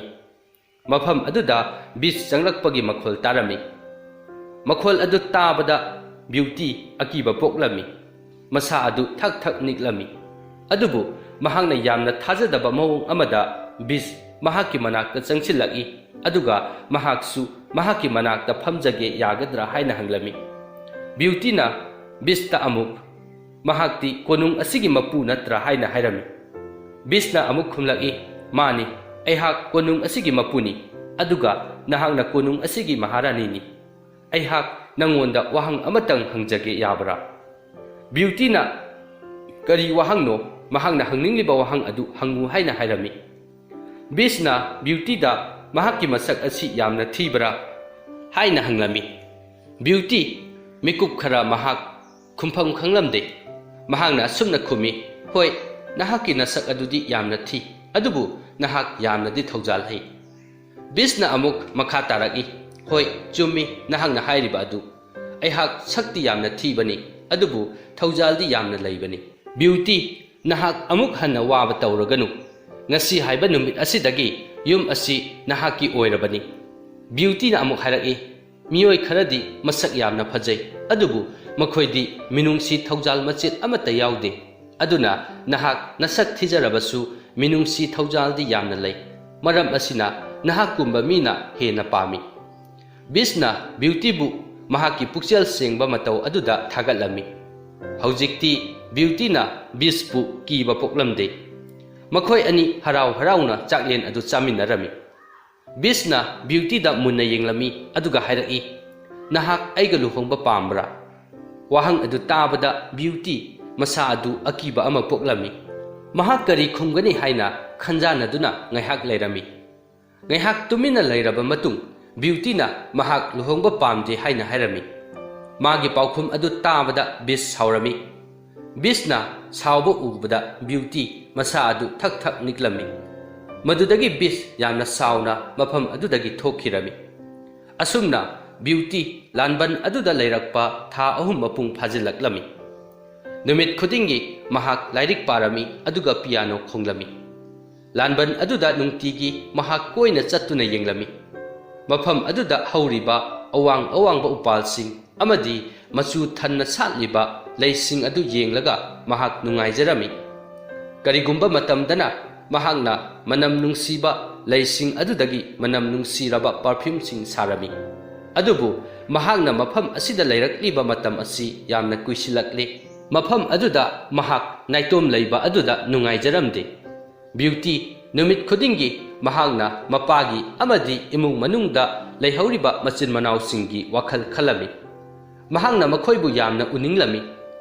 ꯃꯐꯝ ꯑꯗꯨꯗ ꯕꯤꯁ ꯆꯪꯂꯛꯄꯒꯤ ꯃꯈꯣꯜ ꯇꯥꯔꯝꯃꯤ꯫ ꯃꯈꯣꯜ ꯑꯗꯨ ꯇꯥꯕꯗ ꯕ꯭ꯌꯨꯇꯤ ꯑꯀꯤꯕ ꯄꯣꯛꯂꯝꯃꯤ꯫ ꯃꯁꯥ ꯑꯗꯨ ꯊꯛ ꯊꯛ ꯅꯤꯛꯂꯝꯃꯤ꯫ ꯑꯗꯨꯕꯨ ꯃꯍꯥꯛꯅ ꯌꯥꯝꯅ ꯊꯥꯖꯗꯕ ꯃꯑꯣꯡ ꯑꯃꯗ ꯕꯤꯁ ꯃꯍꯥꯛꯀꯤ ꯃꯅꯥꯛꯇ ꯆꯪꯁꯤꯜꯂꯛꯏ, ꯑꯗꯨꯒ ꯃꯍꯥꯛꯁꯨ ꯃꯍꯥꯛꯀꯤ ꯃꯅꯥꯛꯇ ꯐꯝꯖꯒꯦ ꯌꯥꯒꯗ꯭ꯔꯥ ꯍꯥꯏꯅ ꯍꯪꯂꯝꯃꯤ꯫ ꯕ꯭ꯌꯨꯇꯤꯅ ꯕꯤꯁꯇ ꯑꯃꯨꯛ, "ꯃꯍꯥꯛꯇꯤ ꯀꯣꯅꯨꯡ ꯑꯁꯤꯒꯤ ꯃꯄꯨ ꯅꯠꯇ꯭ꯔꯥ?" ꯍꯥꯏꯅ ꯍꯥꯏꯔꯝꯃꯤ꯫ ꯕꯤꯁꯅ ꯑꯃꯨꯛ ꯈꯨꯝꯂꯛꯏ, "ꯃꯥꯅꯤ, ꯑꯩꯍꯥꯛ ꯀꯣꯅꯨꯡ ꯑꯁꯤꯒꯤ ꯃꯄꯨꯅꯤ, ꯑꯗꯨꯒ ꯅꯍꯥꯛꯅ ꯀꯣꯅꯨꯡ ꯑꯁꯤꯒꯤ ꯃꯍꯥꯔꯥꯅꯤꯅꯤ꯫ ꯑꯩꯍꯥꯛ ꯅꯉꯣꯟꯗ ꯋꯥꯍꯪ ꯑꯃꯇꯪ ꯍꯪꯖꯒꯦ ꯌꯥꯕ꯭ꯔꯥ?" ꯕ꯭ꯌꯨꯇꯤꯅ ꯀꯔꯤ ꯋꯥꯍꯪꯅꯣ, ꯃꯍꯥꯛꯅ ꯍꯪꯅꯤꯡꯂꯤꯕ ꯋꯥꯍꯪ ꯑꯗꯨ ꯍꯪꯉꯨ ꯍꯥꯏꯅ ꯍꯥꯏꯔꯝꯃꯤ꯫ ꯕꯤꯁꯅ ꯕ꯭ꯌꯨꯇꯤꯗ ꯃꯍꯥꯛꯀꯤ ꯃꯁꯛ ꯑꯁꯤ ꯌꯥꯝꯅ ꯊꯤꯕ꯭ꯔꯥ ꯍꯥꯏꯅ ꯍꯪꯂꯝꯃꯤ꯫ ꯕ꯭ꯌꯨꯇꯤ ꯃꯤꯀꯨꯞ ꯈꯔ ꯃꯍꯥꯛ ꯈꯨꯝꯐꯝ ꯈꯪꯂꯝꯗꯦ꯫ ꯃꯍꯥꯛꯅ ꯑꯁꯨꯝꯅ ꯈꯨꯝꯃꯤ, "ꯍꯣꯏ, ꯅꯍꯥꯛꯀꯤ ꯅꯁꯛ ꯑꯗꯨꯗꯤ ꯌꯥꯝꯅ ꯊꯤ, ꯑꯗꯨꯕꯨ ꯅꯍꯥꯛ ꯌꯥꯝꯅꯗꯤ ꯊꯧꯖꯥꯜ ꯍꯩ꯫" ꯕꯤꯁꯅ ꯑꯃꯨꯛ ꯃꯈꯥ ꯇꯥꯔꯛꯏ, "ꯍꯣꯏ, ꯆꯨꯝꯃꯤ ꯅꯍꯥꯛꯅ ꯍꯥꯏꯔꯤꯕ ꯑꯗꯨ꯫ ꯑꯩꯍꯥꯛ ꯁꯛꯇꯤ ꯌꯥꯝꯅ ꯊꯤꯕꯅꯤ, ꯑꯗꯨꯕꯨ ꯊꯧꯖꯥꯜꯗꯤ ꯌꯥꯝꯅ ꯂꯩꯕꯅꯤ꯫ ꯕ꯭ꯌꯨꯇꯤ, ꯅꯍꯥꯛ ꯑꯃꯨꯛ ꯍꯟꯅ ꯋꯥꯕ ꯇꯧꯔꯒꯅꯨ꯫ ꯉꯁꯤ ꯍꯥꯏꯕ ꯅꯨꯃꯤꯠ ꯑꯁꯤꯗꯒꯤ ꯌꯨꯝ ꯑꯁꯤ ꯅꯍꯥꯛꯀꯤ ꯑꯣꯏꯔꯕꯅꯤ꯫" ꯕ꯭ꯌꯨꯇꯤꯅ ꯑꯃꯨꯛ ꯍꯥꯏꯔꯛꯏ, "ꯃꯤꯑꯣꯏ ꯈꯔꯗꯤ ꯃꯁꯛ ꯌꯥꯝꯅ ꯐꯖꯩ, ꯑꯗꯨꯕꯨ ꯃꯈꯣꯏꯗꯤ ꯃꯤꯅꯨꯡꯁꯤ ꯊꯧꯖꯥꯜ ꯃꯆꯦꯠ ꯑꯃꯠꯇ ꯌꯥꯎꯗꯦ꯫ ꯑꯗꯨꯅ ꯅꯍꯥꯛ ꯅꯁꯛ ꯊꯤꯖꯔꯕꯁꯨ ꯃꯤꯅꯨꯡꯁꯤ ꯊꯧꯖꯥꯜꯗꯤ ꯌꯥꯝꯅ ꯂꯩ꯫ ꯃꯔꯝ ꯑꯁꯤꯅ ꯅꯍꯥꯛꯀꯨꯝꯕ ꯃꯤꯅ ꯍꯦꯟꯅ ꯄꯥꯝꯃꯤ꯫" ꯕꯤꯁꯅ ꯕ꯭ꯌꯨꯇꯤꯕꯨ ꯃꯍꯥꯛꯀꯤ ꯄꯨꯛꯆꯦꯜ ꯁꯦꯡꯕ ꯃꯇꯧ ꯑꯗꯨꯗ ꯊꯥꯒꯠꯂꯝꯃꯤ꯫ ꯍꯧꯖꯤꯛꯇꯤ ꯕ꯭ꯌꯨꯇꯤꯅ ꯕꯤꯁꯄꯨ ꯀꯤꯕ ꯄꯣꯛꯂꯝꯗꯦ꯫ ꯃꯈꯣꯏ ꯑꯅꯤ ꯍꯔꯥꯎ ꯍꯔꯥꯎꯅ ꯆꯥꯛꯂꯦꯟ ꯑꯗꯨ ꯆꯥꯃꯤꯟꯅꯔꯝꯃꯤ꯫ ꯕꯤꯁꯅ ꯕ꯭ꯌꯨꯇꯤꯗ ꯃꯨꯟꯅ ꯌꯦꯡꯂꯝꯃꯤ, ꯑꯗꯨꯒ ꯍꯥꯏꯔꯛꯏ, "ꯅꯍꯥꯛ ꯑꯩꯒ ꯂꯨꯍꯣꯡꯕ ꯄꯥꯝꯕ꯭ꯔꯥ?" ꯋꯥꯍꯪ ꯑꯗꯨ ꯇꯥꯕꯗ ꯕ꯭ꯌꯨꯇꯤ ꯃꯁꯥ ꯑꯗꯨ ꯑꯀꯤꯕ ꯑꯃ ꯄꯣꯛꯂꯝꯃꯤ꯫ ꯃꯍꯥꯛ ꯀꯔꯤ ꯈꯨꯝꯒꯅꯤ ꯍꯥꯏꯅ ꯈꯟꯖꯥꯟꯅꯗꯨꯅ ꯉꯥꯏꯍꯥꯛ ꯂꯩꯔꯝꯃꯤ꯫ ꯉꯥꯏꯍꯥꯛ ꯇꯨꯃꯤꯟꯅ ꯂꯩꯔꯕ ꯃꯇꯨꯡ, ꯕ꯭ꯌꯨꯇꯤꯅ ꯃꯍꯥꯛ ꯂꯨꯍꯣꯡꯕ ꯄꯥꯝꯗꯦ ꯍꯥꯏꯅ ꯍꯥꯏꯔꯝꯃꯤ꯫ ꯃꯥꯒꯤ ꯄꯥꯎꯈꯨꯝ ꯑꯗꯨ ꯇꯥꯕꯗ ꯕꯤꯁ ꯁꯥꯎꯔꯝꯃꯤ꯫ ꯕꯤꯁꯅ ꯁꯥꯎꯕ ꯎꯕꯗ ꯕ꯭ꯌꯨꯇꯤ ꯃꯁꯥ ꯑꯗꯨ ꯊꯛ ꯊꯛ ꯅꯤꯛꯂꯝꯃꯤ꯫ ꯃꯗꯨꯗꯒꯤ ꯕꯤꯁ ꯌꯥꯝꯅ ꯁꯥꯎꯅ ꯃꯐꯝ ꯑꯗꯨꯗꯒꯤ ꯊꯣꯛꯈꯤꯔꯝꯃꯤ꯫ ꯑꯁꯨꯝꯅ ꯕ꯭ꯌꯨꯇꯤ ꯂꯥꯟꯕꯟ ꯑꯗꯨꯗ ꯂꯩꯔꯛꯄ ꯊꯥ ꯑꯍꯨꯝ ꯃꯄꯨꯡ ꯐꯥꯖꯤꯜꯂꯛꯂꯝꯃꯤ꯫ ꯅꯨꯃꯤꯠ ꯈꯨꯗꯤꯡꯒꯤ ꯃꯍꯥꯛ ꯂꯥꯏꯔꯤꯛ ꯄꯥꯔꯝꯃꯤ, ꯑꯗꯨꯒ ꯄꯤꯌꯥꯅꯣ ꯈꯣꯡꯂꯝꯃꯤ꯫ ꯂꯥꯟꯕꯟ ꯑꯗꯨꯗ ꯅꯨꯡꯇꯤꯒꯤ ꯃꯍꯥꯛ ꯀꯣꯏꯅ ꯆꯠꯇꯨꯅ ꯌꯦꯡꯂꯝꯃꯤ꯫ ꯃꯐꯝ ꯑꯗꯨꯗ ꯍꯧꯔꯤꯕ ꯑꯋꯥꯡ ꯑꯋꯥꯡꯕ ꯎꯄꯥꯜꯁꯤꯡ ꯑꯃꯗꯤ ꯃꯆꯨ ꯊꯟꯅ ꯁꯥꯠꯂꯤꯕ ꯂꯩꯁꯤꯡ ꯑꯗꯨ ꯌꯦꯡꯂꯒ ꯃꯍꯥꯛ ꯅꯨꯡꯉꯥꯏꯖꯔꯝꯃꯤ꯫ ꯀꯔꯤꯒꯨꯝꯕ ꯃꯇꯝꯗꯅ ꯃꯍꯥꯛꯅ ꯃꯅꯝ ꯅꯨꯡꯁꯤꯕ ꯂꯩꯁꯤꯡ ꯑꯗꯨꯗꯒꯤ ꯃꯅꯝ ꯅꯨꯡꯁꯤꯔꯕ ꯄꯔꯐ꯭ꯌꯨꯝꯁꯤꯡ ꯁꯥꯔꯝꯃꯤ꯫ ꯑꯗꯨꯕꯨ ꯃꯍꯥꯛꯅ ꯃꯐꯝ ꯑꯁꯤꯗ ꯂꯩꯔꯛꯂꯤꯕ ꯃꯇꯝ ꯑꯁꯤ ꯌꯥꯝꯅ ꯀꯨꯏꯁꯤꯜꯂꯛꯂꯦ꯫ ꯃꯐꯝ ꯑꯗꯨꯗ ꯃꯍꯥꯛ ꯅꯥꯏꯇꯣꯝ ꯂꯩꯕ ꯑꯗꯨꯗ ꯅꯨꯡꯉꯥꯏꯖꯔꯝꯗꯦ꯫ ꯕ꯭ꯌꯨꯇꯤ ꯅꯨꯃꯤꯠ ꯈꯨꯗꯤꯡꯒꯤ ꯃꯍꯥꯛꯅ ꯃꯄꯥꯒꯤ ꯑꯃꯗꯤ ꯏꯃꯨꯡ ꯃꯅꯨꯡꯗ ꯂꯩꯍꯧꯔꯤꯕ ꯃꯆꯤꯟ ꯃꯅꯥꯎꯁꯤꯡꯒꯤ ꯋꯥꯈꯜ ꯈꯜꯂꯝꯃꯤ꯫ ꯃꯍꯥꯛꯅ ꯃꯈꯣꯏꯕꯨ ꯌꯥꯝꯅ ꯎꯅꯤꯡꯂꯝꯃꯤ꯫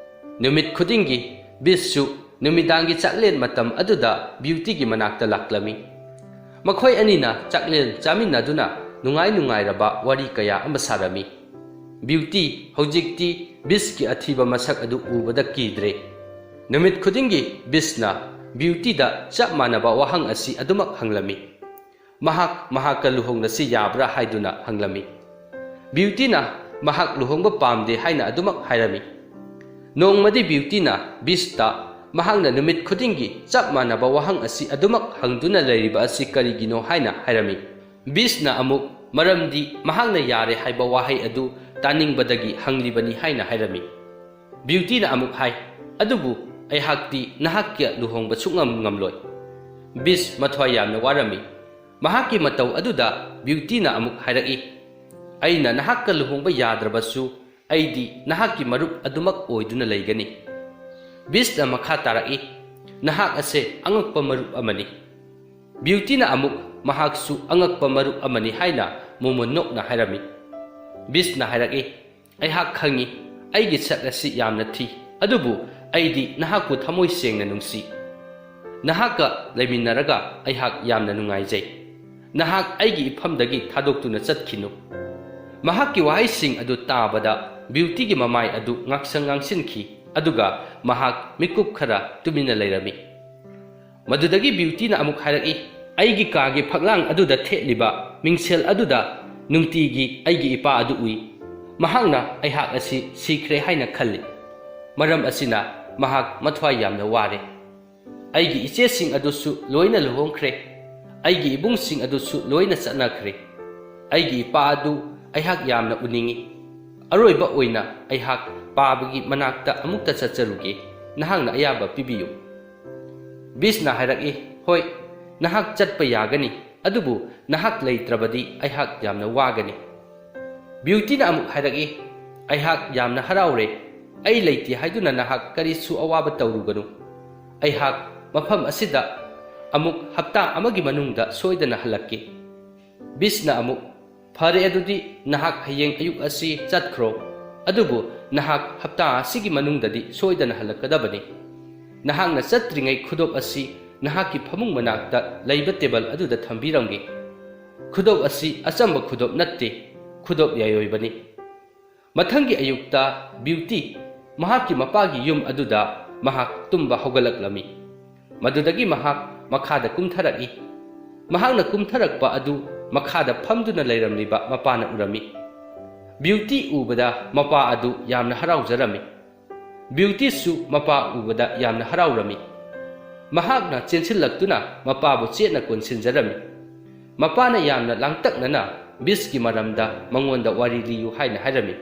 ꯅꯨꯃꯤꯠ ꯈꯨꯗꯤꯡꯒꯤ ꯕꯤꯁꯁꯨ ꯅꯨꯃꯤꯗꯥꯡꯒꯤ ꯆꯥꯛꯂꯦꯟ ꯃꯇꯝ ꯑꯗꯨꯗ ꯕ꯭ꯌꯨꯇꯤꯒꯤ ꯃꯅꯥꯛꯇ ꯂꯥꯛꯂꯝꯃꯤ꯫ ꯃꯈꯣꯏ ꯑꯅꯤꯅ ꯆꯥꯛꯂꯦꯟ ꯆꯥꯃꯤꯟꯅꯗꯨꯅ ꯅꯨꯡꯉꯥꯏ ꯅꯨꯡꯉꯥꯏꯔꯕ ꯋꯥꯔꯤ ꯀꯌꯥ ꯑꯃ ꯁꯥꯔꯝꯃꯤ꯫ ꯕ꯭ꯌꯨꯇꯤ ꯍꯧꯖꯤꯛꯇꯤ ꯕꯤꯁꯀꯤ ꯑꯊꯤꯕ ꯃꯁꯛ ꯑꯗꯨ ꯎꯕꯗ ꯀꯤꯗ꯭ꯔꯦ꯫ ꯅꯨꯃꯤꯠ ꯈꯨꯗꯤꯡꯒꯤ ꯕꯤꯁꯅ ꯕ꯭ꯌꯨꯇꯤꯗ ꯆꯞ ꯃꯥꯟꯅꯕ ꯋꯥꯍꯪ ꯑꯁꯤ ꯑꯗꯨꯃꯛ ꯍꯪꯂꯝꯃꯤ꯫ ꯃꯍꯥꯛ ꯃꯍꯥꯛꯀ ꯂꯨꯍꯣꯡꯂꯁꯤ ꯌꯥꯕ꯭ꯔꯥ ꯍꯥꯏꯗꯨꯅ ꯍꯪꯂꯝꯃꯤ꯫ ꯕ꯭ꯌꯨꯇꯤꯅ ꯃꯍꯥꯛ ꯂꯨꯍꯣꯡꯕ ꯄꯥꯝꯗꯦ ꯍꯥꯏꯅ ꯑꯗꯨꯃꯛ ꯍꯥꯏꯔꯝꯃꯤ꯫ ꯅꯣꯡꯃꯗꯤ ꯕ꯭ꯌꯨꯇꯤꯅ ꯕꯤꯁꯇ ꯃꯍꯥꯛꯅ ꯅꯨꯃꯤꯠ ꯈꯨꯗꯤꯡꯒꯤ ꯆꯞ ꯃꯥꯟꯅꯕ ꯋꯥꯍꯪ ꯑꯁꯤ ꯑꯗꯨꯃꯛ ꯍꯪꯗꯨꯅ ꯂꯩꯔꯤꯕ ꯑꯁꯤ ꯀꯔꯤꯒꯤꯅꯣ ꯍꯥꯏꯅ ꯍꯥꯏꯔꯝꯃꯤ꯫ ꯕꯤꯁꯅ ꯑꯃꯨꯛ ꯃꯔꯝꯗꯤ ꯃꯍꯥꯛꯅ ꯌꯥꯔꯦ ꯍꯥꯏꯕ ꯋꯥꯍꯩ ꯑꯗꯨ ꯇꯥꯅꯤꯡꯕꯗꯒꯤ ꯍꯪꯂꯤꯕꯅꯤ ꯍꯥꯏꯅ ꯍꯥꯏꯔꯝꯃꯤ꯫ ꯕ꯭ꯌꯨꯇꯤꯅ ꯑꯃꯨꯛ ꯍꯥꯏ, "ꯑꯗꯨꯕꯨ ꯑꯩꯍꯥꯛꯇꯤ ꯅꯍꯥꯛꯀ ꯂꯨꯍꯣꯡꯕ ꯁꯨꯡꯉꯝ ꯉꯝꯂꯣꯏ꯫" ꯕꯤꯁ ꯃꯊ꯭ꯋꯥꯏ ꯌꯥꯝꯅ ꯋꯥꯔꯝꯃꯤ꯫ ꯃꯍꯥꯛꯀꯤ ꯃꯇꯧ ꯑꯗꯨꯗ ꯕ꯭ꯌꯨꯇꯤꯅ ꯑꯃꯨꯛ ꯍꯥꯏꯔꯛꯏ, "ꯑꯩꯅ ꯅꯍꯥꯛꯀ ꯂꯨꯍꯣꯡꯕ ꯌꯥꯗ꯭ꯔꯕꯁꯨ ꯑꯩꯗꯤ ꯅꯍꯥꯛꯀꯤ ꯃꯔꯨꯞ ꯑꯗꯨꯃꯛ ꯑꯣꯏꯗꯨꯅ ꯂꯩꯒꯅꯤ꯫" ꯕꯤꯁꯅ ꯃꯈꯥ ꯇꯥꯔꯛꯏ, "ꯅꯍꯥꯛ ꯑꯁꯦ ꯑꯉꯛꯄ ꯃꯔꯨꯞ ꯑꯃꯅꯤ꯫" ꯕ꯭ꯌꯨꯇꯤꯅ ꯑꯃꯨꯛ ꯃꯍꯥꯛꯁꯨ ꯑꯉꯛꯄ ꯃꯔꯨꯞ ꯑꯃꯅꯤ ꯍꯥꯏꯅ ꯃꯣꯃꯣꯟ ꯅꯣꯛꯅ ꯍꯥꯏꯔꯝꯃꯤ꯫ ꯕꯤꯁꯅ ꯍꯥꯏꯔꯛꯏ, "ꯑꯩꯍꯥꯛ ꯈꯪꯏ, ꯑꯩꯒꯤ ꯁꯛ ꯑꯁꯤ ꯌꯥꯝꯅ ꯊꯤ, ꯑꯗꯨꯕꯨ ꯑꯩꯗꯤ ꯅꯍꯥꯛꯄꯨ ꯊꯃꯣꯏ ꯁꯦꯡꯅ ꯅꯨꯡꯁꯤ꯫ ꯅꯍꯥꯛꯀ ꯂꯩꯃꯤꯟꯅꯔꯒ ꯑꯩꯍꯥꯛ ꯌꯥꯝꯅ ꯅꯨꯡꯉꯥꯏꯖꯩ꯫ ꯅꯍꯥꯛ ꯑꯩꯒꯤ ꯏꯐꯝꯗꯒꯤ ꯊꯥꯗꯣꯛꯇꯨꯅ ꯆꯠꯈꯤꯅꯨ꯫" ꯃꯍꯥꯛꯀꯤ ꯋꯥꯍꯩꯁꯤꯡ ꯑꯗꯨ ꯇꯥꯕꯗ ꯕ꯭ꯌꯨꯇꯤꯒꯤ ꯃꯃꯥꯏ ꯑꯗꯨ ꯉꯥꯡꯁꯪ ꯉꯥꯡꯁꯤꯟꯈꯤ, ꯑꯗꯨꯒ ꯃꯍꯥꯛ ꯃꯤꯀꯨꯞ ꯈꯔ ꯇꯨꯃꯤꯟꯅ ꯂꯩꯔꯝꯃꯤ꯫ ꯃꯗꯨꯗꯒꯤ ꯕ꯭ꯌꯨꯇꯤꯅ ꯑꯃꯨꯛ ꯍꯥꯏꯔꯛꯏ, "ꯑꯩꯒꯤ ꯀꯥꯒꯤ ꯐꯛꯂꯥꯡ ꯑꯗꯨꯗ ꯊꯦꯠꯂꯤꯕ ꯃꯤꯡꯁꯦꯜ ꯑꯗꯨꯗ ꯅꯨꯡꯇꯤꯒꯤ ꯑꯩꯒꯤ ꯏꯄꯥ ꯑꯗꯨ ꯎꯏ꯫ ꯃꯍꯥꯛꯅ ꯑꯩꯍꯥꯛ ꯑꯁꯤ ꯁꯤꯈ꯭ꯔꯦ ꯍꯥꯏꯅ ꯈꯜꯂꯤ꯫ ꯃꯔꯝ ꯑꯁꯤꯅ ꯃꯍꯥꯛ ꯃꯊ꯭ꯋꯥꯏ ꯌꯥꯝꯅ ꯋꯥꯔꯦ꯫" ꯑꯩꯒꯤ ꯏꯆꯦꯁꯤꯡ ꯑꯗꯨꯁꯨ ꯂꯣꯏꯅ ꯂꯨꯍꯣꯡꯈ꯭ꯔꯦ꯫ ꯑꯩꯒꯤ ꯏꯕꯨꯡꯁꯤꯡ ꯑꯗꯨꯁꯨ ꯂꯣꯏꯅ ꯆꯠꯅꯈ꯭ꯔꯦ꯫ ꯑꯩꯒꯤ ꯏꯄꯥ ꯑꯗꯨ ꯑꯩꯍꯥꯛ ꯌꯥꯝꯅ ꯎꯅꯤꯡꯏ꯫ ꯑꯔꯣꯏꯕ ꯑꯣꯏꯅ ꯑꯩꯍꯥꯛ ꯄꯥꯕꯒꯤ ꯃꯅꯥꯛꯇ ꯑꯃꯨꯛꯇ ꯆꯠꯆꯔꯨꯒꯦ꯫ ꯅꯍꯥꯛꯅ ꯑꯌꯥꯕ ꯄꯤꯕꯤꯌꯨ꯫" ꯕꯤꯁꯅ ꯍꯥꯏꯔꯛꯏ, "ꯍꯣꯏ, ꯅꯍꯥꯛ ꯆꯠꯄ ꯌꯥꯒꯅꯤ, ꯑꯗꯨꯕꯨ ꯅꯍꯥꯛ ꯂꯩꯇ꯭ꯔꯕꯗꯤ ꯑꯩꯍꯥꯛ ꯌꯥꯝꯅ ꯋꯥꯒꯅꯤ꯫" ꯕ꯭ꯌꯨꯇꯤꯅ ꯑꯃꯨꯛ ꯍꯥꯏꯔꯛꯏ, "ꯑꯩꯍꯥꯛ ꯌꯥꯝꯅ ꯍꯔꯥꯎꯔꯦ꯫ ꯑꯩ ꯂꯩꯇꯦ ꯍꯥꯏꯗꯨꯅ ꯅꯍꯥꯛ ꯀꯔꯤꯁꯨ ꯑꯋꯥꯕ ꯇꯧꯔꯨꯒꯅꯨ꯫ ꯑꯩꯍꯥꯛ ꯃꯐꯝ ꯑꯁꯤꯗ ꯑꯃꯨꯛ ꯍꯞꯇꯥ ꯑꯃꯒꯤ ꯃꯅꯨꯡꯗ ꯁꯣꯏꯗꯅ ꯍꯜꯂꯛꯀꯦ꯫" ꯕꯤꯁꯅ ꯑꯃꯨꯛ, "ꯐꯔꯦ, ꯑꯗꯨꯗꯤ ꯅꯍꯥꯛ ꯍꯌꯦꯡ ꯑꯌꯨꯛ ꯑꯁꯤ ꯆꯠꯈ꯭ꯔꯣ, ꯑꯗꯨꯕꯨ ꯅꯍꯥꯛ ꯍꯞꯇꯥ ꯑꯁꯤꯒꯤ ꯃꯅꯨꯡꯗꯗꯤ ꯁꯣꯏꯗꯅ ꯍꯜꯂꯛꯀꯗꯕꯅꯤ꯫ ꯅꯍꯥꯛꯅ ꯆꯠꯇ꯭ꯔꯤꯉꯩ ꯈꯨꯗꯣꯞ ꯑꯁꯤ ꯅꯍꯥꯛꯀꯤ ꯐꯃꯨꯡ ꯃꯅꯥꯛꯇ ꯂꯩꯕ ꯇꯦꯕꯜ ꯑꯗꯨꯗ ꯊꯝꯕꯤꯔꯝꯒꯦ꯫ ꯈꯨꯗꯣꯞ ꯑꯁꯤ ꯑꯆꯝꯕ ꯈꯨꯗꯣꯞ ꯅꯠꯇꯦ, ꯈꯨꯗꯣꯞ ꯌꯥꯏꯑꯣꯏꯕꯅꯤ꯫" ꯃꯊꯪꯒꯤ ꯑꯌꯨꯛꯇ ꯕ꯭ꯌꯨꯇꯤ ꯃꯍꯥꯛꯀꯤ ꯃꯄꯥꯒꯤ ꯌꯨꯝ ꯑꯗꯨꯗ ꯃꯍꯥꯛ ꯇꯨꯝꯕ ꯍꯧꯒꯠꯂꯛꯂꯝꯃꯤ꯫ ꯃꯗꯨꯗꯒꯤ ꯃꯍꯥꯛ ꯃꯈꯥꯗ ꯀꯨꯝꯊꯔꯛꯏ꯫ ꯃꯍꯥꯛꯅ ꯀꯨꯝꯊꯔꯛꯄ ꯑꯗꯨ ꯃꯈꯥꯗ ꯐꯝꯗꯨꯅ ꯂꯩꯔꯝꯂꯤꯕ ꯃꯄꯥꯅ ꯎꯔꯝꯃꯤ꯫ ꯕ꯭ꯌꯨꯇꯤ ꯎꯕꯗ ꯃꯄꯥ ꯑꯗꯨ ꯌꯥꯝꯅ ꯍꯔꯥꯎꯖꯔꯝꯃꯤ꯫ ꯕ꯭ꯌꯨꯇꯤꯁꯨ ꯃꯄꯥ ꯎꯕꯗ ꯌꯥꯝꯅ ꯍꯔꯥꯎꯔꯝꯃꯤ꯫ ꯃꯍꯥꯛꯅ ꯆꯦꯟꯁꯤꯜꯂꯛꯇꯨꯅ ꯃꯄꯥꯕꯨ ꯆꯦꯠꯅ ꯀꯣꯟꯁꯤꯟꯖꯔꯝꯃꯤ꯫ ꯃꯄꯥꯅ ꯌꯥꯝꯅ ꯂꯥꯡꯇꯛꯅꯅ ꯕꯤꯁꯀꯤ ꯃꯔꯝꯗ ꯃꯉꯣꯟꯗ ꯋꯥꯔꯤ ꯂꯤꯌꯨ ꯍꯥꯏꯅ ꯍꯥꯏꯔꯝꯃꯤ꯫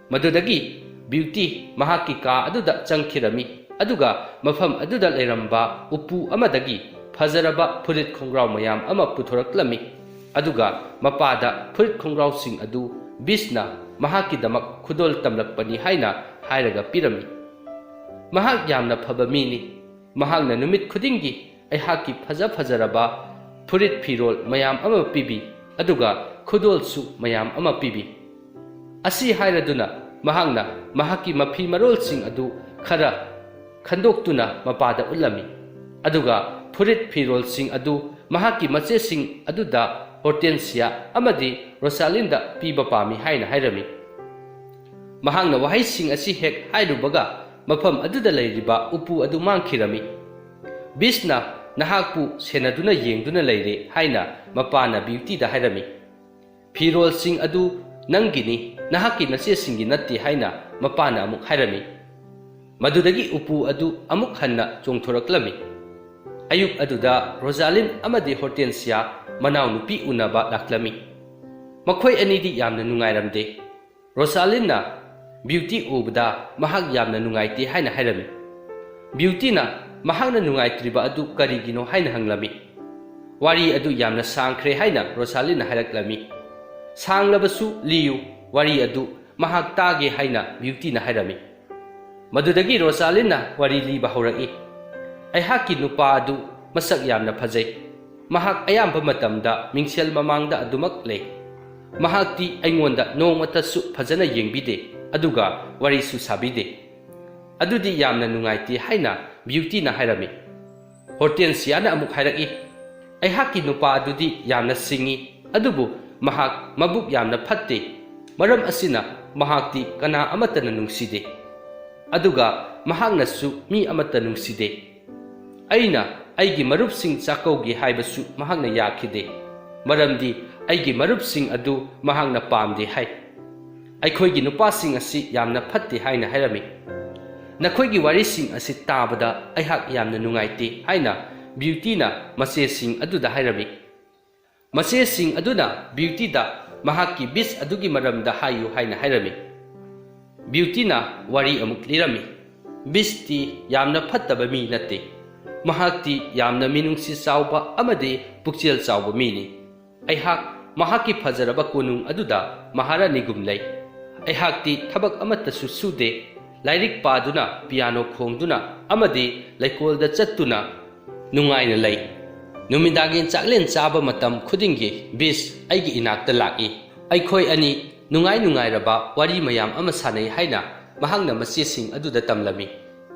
ꯃꯗꯨꯗꯒꯤ ꯕ꯭ꯌꯨꯇꯤ ꯃꯍꯥꯛꯀꯤ ꯀꯥ ꯑꯗꯨꯗ ꯆꯪꯈꯤꯔꯝꯃꯤ, ꯑꯗꯨꯒ ꯃꯐꯝ ꯑꯗꯨꯗ ꯂꯩꯔꯝꯕ ꯎꯄꯨ ꯑꯃꯗꯒꯤ ꯐꯖꯔꯕ ꯐꯨꯔꯤꯠ ꯈꯣꯡꯒ꯭ꯔꯥꯎ ꯃꯌꯥꯝ ꯑꯃ ꯄꯨꯊꯣꯔꯛꯂꯝꯃꯤ, ꯑꯗꯨꯒ ꯃꯄꯥꯗ ꯐꯨꯔꯤꯠ ꯈꯣꯡꯒ꯭ꯔꯥꯎꯁꯤꯡ ꯑꯗꯨ ꯕꯤꯁꯅ ꯃꯍꯥꯛꯀꯤꯗꯃꯛ ꯈꯨꯗꯣꯜ ꯇꯝꯂꯛꯄꯅꯤ ꯍꯥꯏꯅ ꯍꯥꯏꯔꯒ ꯄꯤꯔꯝꯃꯤ꯫ "ꯃꯍꯥꯛ ꯌꯥꯝꯅ ꯐꯕ ꯃꯤꯅꯤ꯫ ꯃꯍꯥꯛꯅ ꯅꯨꯃꯤꯠ ꯈꯨꯗꯤꯡꯒꯤ ꯑꯩꯍꯥꯛꯀꯤ ꯐꯖ ꯐꯖꯔꯕ ꯐꯨꯔꯤꯠ ꯐꯤꯔꯣꯜ ꯃꯌꯥꯝ ꯑꯃ ꯄꯤꯕꯤ, ꯑꯗꯨꯒ ꯈꯨꯗꯣꯜꯁꯨ ꯃꯌꯥꯝ ꯑꯃ ꯄꯤꯕꯤ꯫" ꯑꯁꯤ ꯍꯥꯏꯔꯗꯨꯅ ꯃꯍꯥꯛꯅ ꯃꯍꯥꯛꯀꯤ ꯃꯐꯤ ꯃꯔꯣꯜꯁꯤꯡ ꯑꯗꯨ ꯈꯔ ꯈꯟꯗꯣꯛꯇꯨꯅ ꯃꯄꯥꯗ ꯎꯠꯂꯝꯃꯤ꯫ ꯑꯗꯨꯒ ꯐꯨꯔꯤꯠ ꯐꯤꯔꯣꯜꯁꯤꯡ ꯑꯗꯨ ꯃꯍꯥꯛꯀꯤ ꯃꯆꯦꯁꯤꯡ ꯑꯗꯨꯗ, ꯍꯣꯔꯇꯦꯟꯁꯤꯌꯥ ꯑꯃꯗꯤ ꯔꯣꯁꯥꯂꯤꯟꯗ, ꯄꯤꯕ ꯄꯥꯝꯃꯤ ꯍꯥꯏꯅ ꯍꯥꯏꯔꯝꯃꯤ꯫ ꯃꯍꯥꯛꯅ ꯋꯥꯍꯩꯁꯤꯡ ꯑꯁꯤ ꯍꯦꯛ ꯍꯥꯏꯔꯨꯕꯒ ꯃꯐꯝ ꯑꯗꯨꯗ ꯂꯩꯔꯤꯕ ꯎꯄꯨ ꯑꯗꯨ ꯃꯥꯡꯈꯤꯔꯝꯃꯤ꯫ "ꯕꯤꯁꯅ ꯅꯍꯥꯛꯄꯨ ꯁꯦꯟꯅꯗꯨꯅ ꯌꯦꯡꯗꯨꯅ ꯂꯩꯔꯦ" ꯍꯥꯏꯅ ꯃꯄꯥꯅ ꯕ꯭ꯌꯨꯇꯤꯗ ꯍꯥꯏꯔꯝꯃꯤ꯫ "ꯐꯤꯔꯣꯜꯁꯤꯡ ꯑꯗꯨ ꯅꯪꯒꯤꯅꯤ, ꯅꯍꯥꯛꯀꯤ ꯅꯆꯦꯁꯤꯡꯒꯤ ꯅꯠꯇꯦ" ꯍꯥꯏꯅ ꯃꯄꯥꯅ ꯑꯃꯨꯛ ꯍꯥꯏꯔꯝꯃꯤ꯫ ꯃꯗꯨꯗꯒꯤ ꯎꯄꯨ ꯑꯗꯨ ꯑꯃꯨꯛ ꯍꯟꯅ ꯆꯣꯡꯊꯣꯔꯛꯂꯝꯃꯤ꯫ ꯑꯌꯨꯛ ꯑꯗꯨꯗ ꯔꯣꯖꯥꯂꯤꯟ ꯑꯃꯗꯤ ꯍꯣꯔꯇꯦꯟꯁꯤꯌꯥ ꯃꯅꯥꯎꯅꯨꯄꯤ ꯎꯅꯕ ꯂꯥꯛꯂꯝꯃꯤ꯫ ꯃꯈꯣꯏ ꯑꯅꯤꯗꯤ ꯌꯥꯝꯅ ꯅꯨꯡꯉꯥꯏꯔꯝꯗꯦ꯫ ꯔꯣꯖꯥꯂꯤꯟꯅ ꯕ꯭ꯌꯨꯇꯤ ꯎꯕꯗ ꯃꯍꯥꯛ ꯌꯥꯝꯅ ꯅꯨꯡꯉꯥꯏꯇꯦ ꯍꯥꯏꯅ ꯍꯥꯏꯔꯝꯃꯤ꯫ ꯕ꯭ꯌꯨꯇꯤꯅ ꯃꯍꯥꯛꯅ ꯅꯨꯡꯉꯥꯏꯇ꯭ꯔꯤꯕ ꯑꯗꯨ ꯀꯔꯤꯒꯤꯅꯣ ꯍꯥꯏꯅ ꯍꯪꯂꯝꯃꯤ꯫ "ꯋꯥꯔꯤ ꯑꯗꯨ ꯌꯥꯝꯅ ꯁꯥꯡꯈ꯭ꯔꯦ" ꯍꯥꯏꯅ ꯔꯣꯖꯥꯂꯤꯟꯅ ꯍꯥꯏꯔꯛꯂꯝꯃꯤ꯫ "ꯁꯥꯡꯂꯕꯁꯨ ꯂꯤꯌꯨ, ꯋꯥꯔꯤ ꯑꯗꯨ ꯃꯍꯥꯛ ꯇꯥꯒꯦ" ꯍꯥꯏꯅ ꯕ꯭ꯌꯨꯇꯤꯅ ꯍꯥꯏꯔꯝꯃꯤ꯫ ꯃꯗꯨꯗꯒꯤ ꯔꯣꯖꯥꯂꯤꯟꯅ ꯋꯥꯔꯤ ꯂꯤꯕ ꯍꯧꯔꯛꯏ꯫ "ꯑꯩꯍꯥꯛꯀꯤ ꯅꯨꯄꯥ ꯑꯗꯨ ꯃꯁꯛ ꯌꯥꯝꯅ ꯐꯖꯩ꯫ ꯃꯍꯥꯛ ꯑꯌꯥꯝꯕ ꯃꯇꯝꯗ ꯃꯤꯡꯁꯦꯜ ꯃꯃꯥꯡꯗ ꯑꯗꯨꯃꯛ ꯂꯩ꯫ ꯃꯍꯥꯛꯇꯤ ꯑꯩꯉꯣꯟꯗ ꯅꯣꯡꯃꯇꯁꯨ ꯐꯖꯅ ꯌꯦꯡꯕꯤꯗꯦ, ꯑꯗꯨꯒ ꯋꯥꯔꯤꯁꯨ ꯁꯥꯕꯤꯗꯦ꯫ ꯑꯗꯨꯗꯤ ꯌꯥꯝꯅ ꯅꯨꯡꯉꯥꯏꯇꯦ" ꯍꯥꯏꯅ ꯕ꯭ꯌꯨꯇꯤꯅ ꯍꯥꯏꯔꯝꯃꯤ꯫ ꯍꯣꯔꯇꯦꯟꯁꯤꯌꯥꯅ ꯑꯃꯨꯛ ꯍꯥꯏꯔꯛꯏ, "ꯑꯩꯍꯥꯛꯀꯤ ꯅꯨꯄꯥ ꯑꯗꯨꯗꯤ ꯌꯥꯝꯅ ꯁꯤꯡꯏ, ꯑꯗꯨꯕꯨ ꯃꯍꯥꯛ ꯃꯕꯨꯛ ꯌꯥꯝꯅ ꯐꯠꯇꯦ꯫ ꯃꯔꯝ ꯑꯁꯤꯅ ꯃꯍꯥꯛꯇꯤ ꯀꯅꯥ ꯑꯃꯠꯇꯅ ꯅꯨꯡꯁꯤꯗꯦ꯫ ꯑꯗꯨꯒ ꯃꯍꯥꯛꯅꯁꯨ ꯃꯤ ꯑꯃꯠꯇ ꯅꯨꯡꯁꯤꯗꯦ꯫ ꯑꯩꯅ ꯑꯩꯒꯤ ꯃꯔꯨꯞꯁꯤꯡ ꯆꯥꯛꯀꯧꯒꯦ ꯍꯥꯏꯕꯁꯨ ꯃꯍꯥꯛꯅ ꯌꯥꯈꯤꯗꯦ, ꯃꯔꯝꯗꯤ ꯑꯩꯒꯤ ꯃꯔꯨꯞꯁꯤꯡ ꯑꯗꯨ ꯃꯍꯥꯛꯅ ꯄꯥꯝꯗꯦ ꯍꯥꯏ꯫ ꯑꯩꯈꯣꯏꯒꯤ ꯅꯨꯄꯥꯁꯤꯡ ꯑꯁꯤ ꯌꯥꯝꯅ ꯐꯠꯇꯦ" ꯍꯥꯏꯅ ꯍꯥꯏꯔꯝꯃꯤ꯫ "ꯅꯈꯣꯏꯒꯤ ꯋꯥꯔꯤꯁꯤꯡ ꯑꯁꯤ ꯇꯥꯕꯗ ꯑꯩꯍꯥꯛ ꯌꯥꯝꯅ ꯅꯨꯡꯉꯥꯏꯇꯦ" ꯍꯥꯏꯅ ꯕ꯭ꯌꯨꯇꯤꯅ ꯃꯆꯦꯁꯤꯡ ꯑꯗꯨꯗ ꯍꯥꯏꯔꯝꯃꯤ꯫ ꯃꯆꯦꯁꯤꯡ ꯑꯗꯨꯅ ꯕ꯭ꯌꯨꯇꯤꯗ ꯃꯍꯥꯛꯀꯤ ꯕꯤꯁ ꯑꯗꯨꯒꯤ ꯃꯔꯝꯗ ꯍꯥꯏꯌꯨ ꯍꯥꯏꯅ ꯍꯥꯏꯔꯝꯃꯤ꯫ ꯕ꯭ꯌꯨꯇꯤꯅ ꯋꯥꯔꯤ ꯑꯃꯨꯛ ꯂꯤꯔꯝꯃꯤ꯫ "ꯕꯤꯁꯇꯤ ꯌꯥꯝꯅ ꯐꯠꯇꯕ ꯃꯤ ꯅꯠꯇꯦ꯫ ꯃꯍꯥꯛꯇꯤ ꯌꯥꯝꯅ ꯃꯤꯅꯨꯡꯁꯤ ꯆꯥꯎꯕ ꯑꯃꯗꯤ ꯄꯨꯛꯆꯦꯜ ꯆꯥꯎꯕ ꯃꯤꯅꯤ꯫ ꯑꯩꯍꯥꯛ ꯃꯍꯥꯛꯀꯤ ꯐꯖꯔꯕ ꯀꯣꯅꯨꯡ ꯑꯗꯨꯗ ꯃꯍꯥꯔꯥꯅꯤꯒꯨꯝ ꯂꯩ꯫ ꯑꯩꯍꯥꯛꯇꯤ ꯊꯕꯛ ꯑꯃꯠꯇꯁꯨ ꯁꯨꯗꯦ꯫ ꯂꯥꯏꯔꯤꯛ ꯄꯥꯗꯨꯅ, ꯄꯤꯌꯥꯅꯣ ꯈꯣꯡꯗꯨꯅ ꯑꯃꯗꯤ ꯂꯩꯀꯣꯜꯗ ꯆꯠꯇꯨꯅ ꯅꯨꯡꯉꯥꯏꯅ ꯂꯩ꯫ ꯅꯨꯃꯤꯗꯥꯡꯒꯤ ꯆꯥꯛꯂꯦꯟ ꯆꯥꯕ ꯃꯇꯝ ꯈꯨꯗꯤꯡꯒꯤ ꯕꯤꯁ ꯑꯩꯒꯤ ꯏꯅꯥꯛꯇ ꯂꯥꯛꯏ꯫ ꯑꯩꯈꯣꯏ ꯑꯅꯤ ꯅꯨꯡꯉꯥꯏ ꯅꯨꯡꯉꯥꯏꯔꯕ ꯋꯥꯔꯤ ꯃꯌꯥꯝ ꯑꯃ ꯁꯥꯟꯅꯩ" ꯍꯥꯏꯅ ꯃꯍꯥꯛꯅ ꯃꯆꯦꯁꯤꯡ ꯑꯗꯨꯗ ꯇꯝꯂꯝꯃꯤ꯫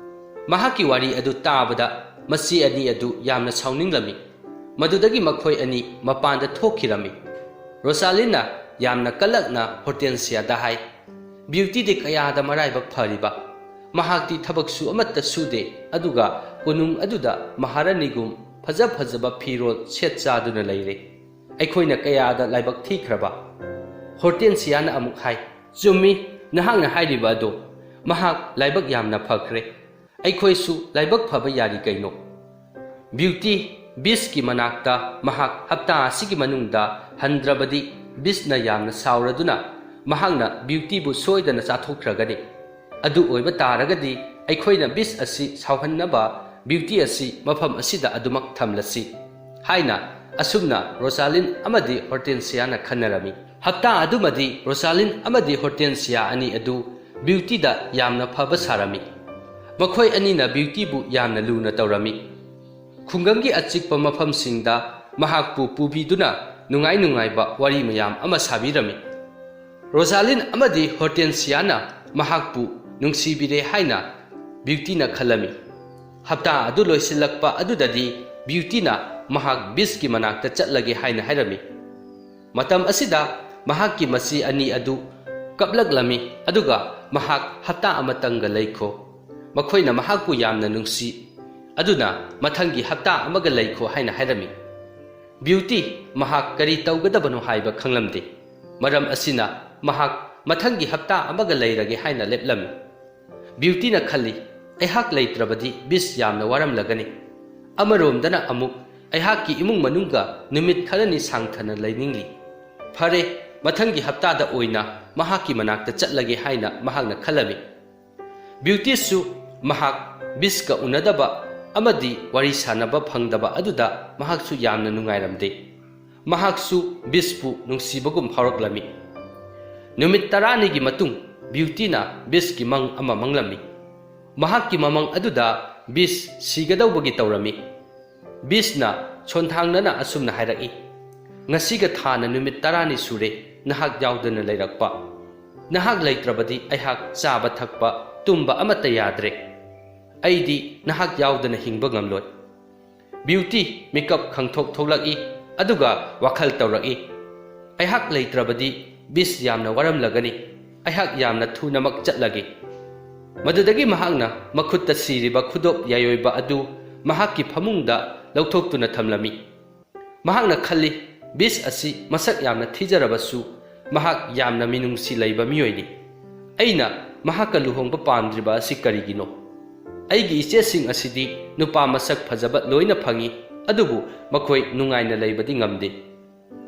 ꯃꯍꯥꯛꯀꯤ ꯋꯥꯔꯤ ꯑꯗꯨ ꯇꯥꯕꯗ ꯃꯆꯦ ꯑꯅꯤ ꯑꯗꯨ ꯌꯥꯝꯅ ꯁꯥꯎꯅꯤꯡꯂꯝꯃꯤ꯫ ꯃꯗꯨꯗꯒꯤ ꯃꯈꯣꯏ ꯑꯅꯤ ꯃꯄꯥꯟꯗ ꯊꯣꯛꯈꯤꯔꯝꯃꯤ꯫ ꯔꯣꯁꯥꯂꯤꯟꯅ ꯌꯥꯝꯅ ꯀꯜꯂꯛꯅ ꯍꯣꯔꯇꯦꯟꯁꯤꯌꯥꯗ ꯍꯥꯏ, "ꯕ꯭ꯌꯨꯇꯤꯗꯤ ꯀꯌꯥꯗ ꯃꯔꯥꯏꯕꯛ ꯐꯔꯤꯕ! ꯃꯍꯥꯛꯇꯤ ꯊꯕꯛꯁꯨ ꯑꯃꯠꯇ ꯁꯨꯗꯦ, ꯑꯗꯨꯒ ꯀꯣꯅꯨꯡ ꯑꯗꯨꯗ ꯃꯍꯥꯔꯥꯅꯤꯒꯨꯝ ꯐꯖ ꯐꯖꯕ ꯐꯤꯔꯣꯜ ꯁꯦꯠ ꯆꯥꯗꯨꯅ ꯂꯩꯔꯦ꯫ ꯑꯩꯈꯣꯏꯅ ꯀꯌꯥꯗ ꯂꯥꯏꯕꯛ ꯊꯤꯈ꯭ꯔꯕ!" ꯍꯣꯔꯇꯦꯟꯁꯤꯌꯥꯅ ꯑꯃꯨꯛ ꯍꯥꯏ, "ꯆꯨꯝꯃꯤ, ꯅꯍꯥꯛꯅ ꯍꯥꯏꯔꯤꯕ ꯑꯗꯨ꯫ ꯃꯍꯥꯛ ꯂꯥꯏꯕꯛ ꯌꯥꯝꯅ ꯐꯈ꯭ꯔꯦ꯫ ꯑꯩꯈꯣꯏꯁꯨ ꯂꯥꯏꯕꯛ ꯐꯕ ꯌꯥꯔꯤ ꯀꯩꯅꯣ? ꯕ꯭ꯌꯨꯇꯤ ꯕꯤꯁꯀꯤ ꯃꯅꯥꯛꯇ ꯃꯍꯥꯛ ꯍꯞꯇꯥ ꯑꯁꯤꯒꯤ ꯃꯅꯨꯡꯗ ꯍꯟꯗ꯭ꯔꯕꯗꯤ ꯕꯤꯁꯅ ꯌꯥꯝꯅ ꯁꯥꯎꯔꯗꯨꯅ ꯃꯍꯥꯛꯅ ꯕ꯭ꯌꯨꯇꯤꯕꯨ ꯁꯣꯏꯗꯅ ꯆꯥꯊꯣꯛꯈ꯭ꯔꯒꯅꯤ꯫ ꯑꯗꯨ ꯑꯣꯏꯕ ꯇꯥꯔꯒꯗꯤ ꯑꯩꯈꯣꯏꯅ ꯕꯤꯁ ꯑꯁꯤ ꯁꯥꯎꯍꯟꯅꯕ ꯕ꯭ꯌꯨꯇꯤ ꯑꯁꯤ ꯃꯐꯝ ꯑꯁꯤꯗ ꯑꯗꯨꯃꯛ ꯊꯝꯂꯁꯤ ꯍꯥꯏꯅ ꯑꯁꯨꯝꯅ ꯔꯣꯁꯥꯂꯤꯟ ꯑꯃꯗꯤ ꯍꯣꯔꯇꯦꯟꯁꯤꯌꯥꯅ ꯈꯟꯅꯔꯝꯃꯤ꯫ ꯍꯞꯇꯥ ꯑꯗꯨꯃꯗꯤ ꯔꯣꯁꯥꯂꯤꯟ ꯑꯃꯗꯤ ꯍꯣꯔꯇꯦꯟꯁꯤꯌꯥ ꯑꯅꯤ ꯑꯗꯨ ꯕ꯭ꯌꯨꯇꯤꯗ ꯌꯥꯝꯅ ꯐꯕ ꯁꯥꯔꯝꯃꯤ꯫ ꯃꯈꯣꯏ ꯑꯅꯤꯅ ꯕ꯭ꯌꯨꯇꯤꯕꯨ ꯌꯥꯝꯅ ꯂꯨꯅ ꯇꯧꯔꯝꯃꯤ꯫ ꯈꯨꯡꯒꯪꯒꯤ ꯑꯆꯤꯛꯄ ꯃꯐꯝꯁꯤꯡꯗ ꯃꯍꯥꯛꯄꯨ ꯄꯨꯕꯤꯗꯨꯅ ꯅꯨꯡꯉꯥꯏ ꯅꯨꯡꯉꯥꯏꯕ ꯋꯥꯔꯤ ꯃꯌꯥꯝ ꯑꯃ ꯁꯥꯕꯤꯔꯝꯃꯤ꯫ ꯔꯣꯖꯥꯂꯤꯟ ꯑꯃꯗꯤ ꯍꯣꯔꯇꯦꯟꯁꯤꯌꯥꯅ ꯃꯍꯥꯛꯄꯨ ꯅꯨꯡꯁꯤꯕꯤꯔꯦ ꯍꯥꯏꯅ ꯕ꯭ꯌꯨꯇꯤꯅ ꯈꯜꯂꯝꯃꯤ꯫ ꯍꯞꯇꯥ ꯑꯗꯨ ꯂꯣꯏꯁꯤꯜꯂꯛꯄ ꯑꯗꯨꯗꯗꯤ ꯕ꯭ꯌꯨꯇꯤꯅ ꯃꯍꯥꯛ ꯕꯤꯁꯀꯤ ꯃꯅꯥꯛꯇ ꯆꯠꯂꯒꯦ ꯍꯥꯏꯅ ꯍꯥꯏꯔꯝꯃꯤ꯫ ꯃꯇꯝ ꯑꯁꯤꯗ ꯃꯍꯥꯛꯀꯤ ꯃꯆꯤ ꯑꯅꯤ ꯑꯗꯨ ꯀꯞꯂꯛꯂꯝꯃꯤ, ꯑꯗꯨꯒ ꯃꯍꯥꯛ ꯍꯞꯇꯥ ꯑꯃꯇꯪꯒ ꯂꯩꯈꯣ꯫ ꯃꯈꯣꯏꯅ ꯃꯍꯥꯛꯄꯨ ꯌꯥꯝꯅ ꯅꯨꯡꯁꯤ, ꯑꯗꯨꯅ ꯃꯊꯪꯒꯤ ꯍꯞꯇꯥ ꯑꯃꯒ ꯂꯩꯈꯣ ꯍꯥꯏꯅ ꯍꯥꯏꯔꯝꯃꯤ꯫ ꯕ꯭ꯌꯨꯇꯤ ꯃꯍꯥꯛ ꯀꯔꯤ ꯇꯧꯒꯗꯕꯅꯣ ꯍꯥꯏꯕ ꯈꯪꯂꯝꯗꯦ꯫ ꯃꯔꯝ ꯑꯁꯤꯅ ꯃꯍꯥꯛ ꯃꯊꯪꯒꯤ ꯍꯞꯇꯥ ꯑꯃꯒ ꯂꯩꯔꯒꯦ ꯍꯥꯏꯅ ꯂꯦꯞꯂꯝꯃꯤ꯫ ꯕ꯭ꯌꯨꯇꯤꯅ ꯈꯜꯂꯤ, "ꯑꯩꯍꯥꯛ ꯂꯩꯇ꯭ꯔꯕꯗꯤ ꯕꯤꯁ ꯌꯥꯝꯅ ꯋꯥꯔꯝꯂꯒꯅꯤ꯫ ꯑꯃꯔꯣꯝꯗꯅ ꯑꯃꯨꯛ ꯑꯩꯍꯥꯛꯀꯤ ꯏꯃꯨꯡ ꯃꯅꯨꯡꯒ ꯅꯨꯃꯤꯠ ꯈꯔꯅꯤ ꯁꯥꯡꯊꯅ ꯂꯩꯅꯤꯡꯂꯤ꯫ ꯐꯔꯦ, ꯃꯊꯪꯒꯤ ꯍꯞꯇꯥꯗ ꯑꯣꯏꯅ ꯃꯍꯥꯛꯀꯤ ꯃꯅꯥꯛꯇ ꯆꯠꯂꯒꯦ" ꯍꯥꯏꯅ ꯃꯍꯥꯛꯅ ꯈꯜꯂꯝꯃꯤ꯫ ꯕ꯭ꯌꯨꯇꯤꯁꯨ ꯃꯍꯥꯛ ꯕꯤꯁꯀ ꯎꯅꯗꯕ ꯑꯃꯗꯤ ꯋꯥꯔꯤ ꯁꯥꯟꯅꯕ ꯐꯪꯗꯕ ꯑꯗꯨꯗ ꯃꯍꯥꯛꯁꯨ ꯌꯥꯝꯅ ꯅꯨꯡꯉꯥꯏꯔꯝꯗꯦ꯫ ꯃꯍꯥꯛꯁꯨ ꯕꯤꯁꯄꯨ ꯅꯨꯡꯁꯤꯕꯒꯨꯝ ꯐꯥꯎꯔꯛꯂꯝꯃꯤ꯫ ꯅꯨꯃꯤꯠ ꯇꯔꯥꯅꯤꯒꯤ ꯃꯇꯨꯡ ꯕ꯭ꯌꯨꯇꯤꯅ ꯕꯤꯁꯀꯤ ꯃꯪ ꯑꯃ ꯃꯪꯂꯝꯃꯤ꯫ ꯃꯍꯥꯛꯀꯤ ꯃꯃꯪ ꯑꯗꯨꯗ ꯕꯤꯁ ꯁꯤꯒꯗꯧꯕꯒꯤ ꯇꯧꯔꯝꯃꯤ꯫ ꯕꯤꯁꯅ ꯁꯣꯟꯊꯥꯡꯅꯅ ꯑꯁꯨꯝꯅ ꯍꯥꯏꯔꯛꯏ, "ꯉꯁꯤꯒ ꯊꯥꯅ ꯅꯨꯃꯤꯠ ꯇꯔꯥꯅꯤ ꯁꯨꯔꯦ ꯅꯍꯥꯛ ꯌꯥꯎꯗꯅ ꯂꯩꯔꯛꯄ꯫ ꯅꯍꯥꯛ ꯂꯩꯇ꯭ꯔꯕꯗꯤ ꯑꯩꯍꯥꯛ ꯆꯥꯕ ꯊꯛꯄ, ꯇꯨꯝꯕ ꯑꯃꯠꯇ ꯌꯥꯗ꯭ꯔꯦ꯫ ꯑꯩꯗꯤ ꯅꯍꯥꯛ ꯌꯥꯎꯗꯅ ꯍꯤꯡꯕ ꯉꯝꯂꯣꯏ꯫" ꯕ꯭ꯌꯨꯇꯤ ꯃꯤꯀꯞ ꯈꯪꯊꯣꯛ ꯊꯣꯛꯂꯛꯏ, ꯑꯗꯨꯒ ꯋꯥꯈꯜ ꯇꯧꯔꯛꯏ, "ꯑꯩꯍꯥꯛ ꯂꯩꯇ꯭ꯔꯕꯗꯤ ꯕꯤꯁ ꯌꯥꯝꯅ ꯋꯥꯔꯝꯂꯒꯅꯤ꯫ ꯑꯩꯍꯥꯛ ꯌꯥꯝꯅ ꯊꯨꯅꯃꯛ ꯆꯠꯂꯒꯦ꯫" ꯃꯗꯨꯗꯒꯤ ꯃꯍꯥꯛꯅ ꯃꯈꯨꯠꯇ ꯁꯤꯔꯤꯕ ꯈꯨꯗꯣꯞ ꯌꯥꯏꯑꯣꯏꯕ ꯑꯗꯨ ꯃꯍꯥꯛꯀꯤ ꯐꯃꯨꯡꯗ ꯂꯧꯊꯣꯛꯇꯨꯅ ꯊꯝꯂꯝꯃꯤ꯫ ꯃꯍꯥꯛꯅ ꯈꯜꯂꯤ, "ꯕꯤꯁ ꯑꯁꯤ ꯃꯁꯛ ꯌꯥꯝꯅ ꯊꯤꯖꯔꯕꯁꯨ ꯃꯍꯥꯛ ꯌꯥꯝꯅ ꯃꯤꯅꯨꯡꯁꯤ ꯂꯩꯕ ꯃꯤꯑꯣꯏꯅꯤ꯫ ꯑꯩꯅ ꯃꯍꯥꯛꯀ ꯂꯨꯍꯣꯡꯕ ꯄꯥꯝꯗ꯭ꯔꯤꯕ ꯑꯁꯤ ꯀꯔꯤꯒꯤꯅꯣ? ꯑꯩꯒꯤ ꯏꯆꯦꯁꯤꯡ ꯑꯁꯤꯗꯤ ꯅꯨꯄꯥ ꯃꯁꯛ ꯐꯖꯕ ꯂꯣꯏꯅ ꯐꯪꯏ, ꯑꯗꯨꯕꯨ ꯃꯈꯣꯏ ꯅꯨꯡꯉꯥꯏꯅ ꯂꯩꯕꯗꯤ ꯉꯝꯗꯦ꯫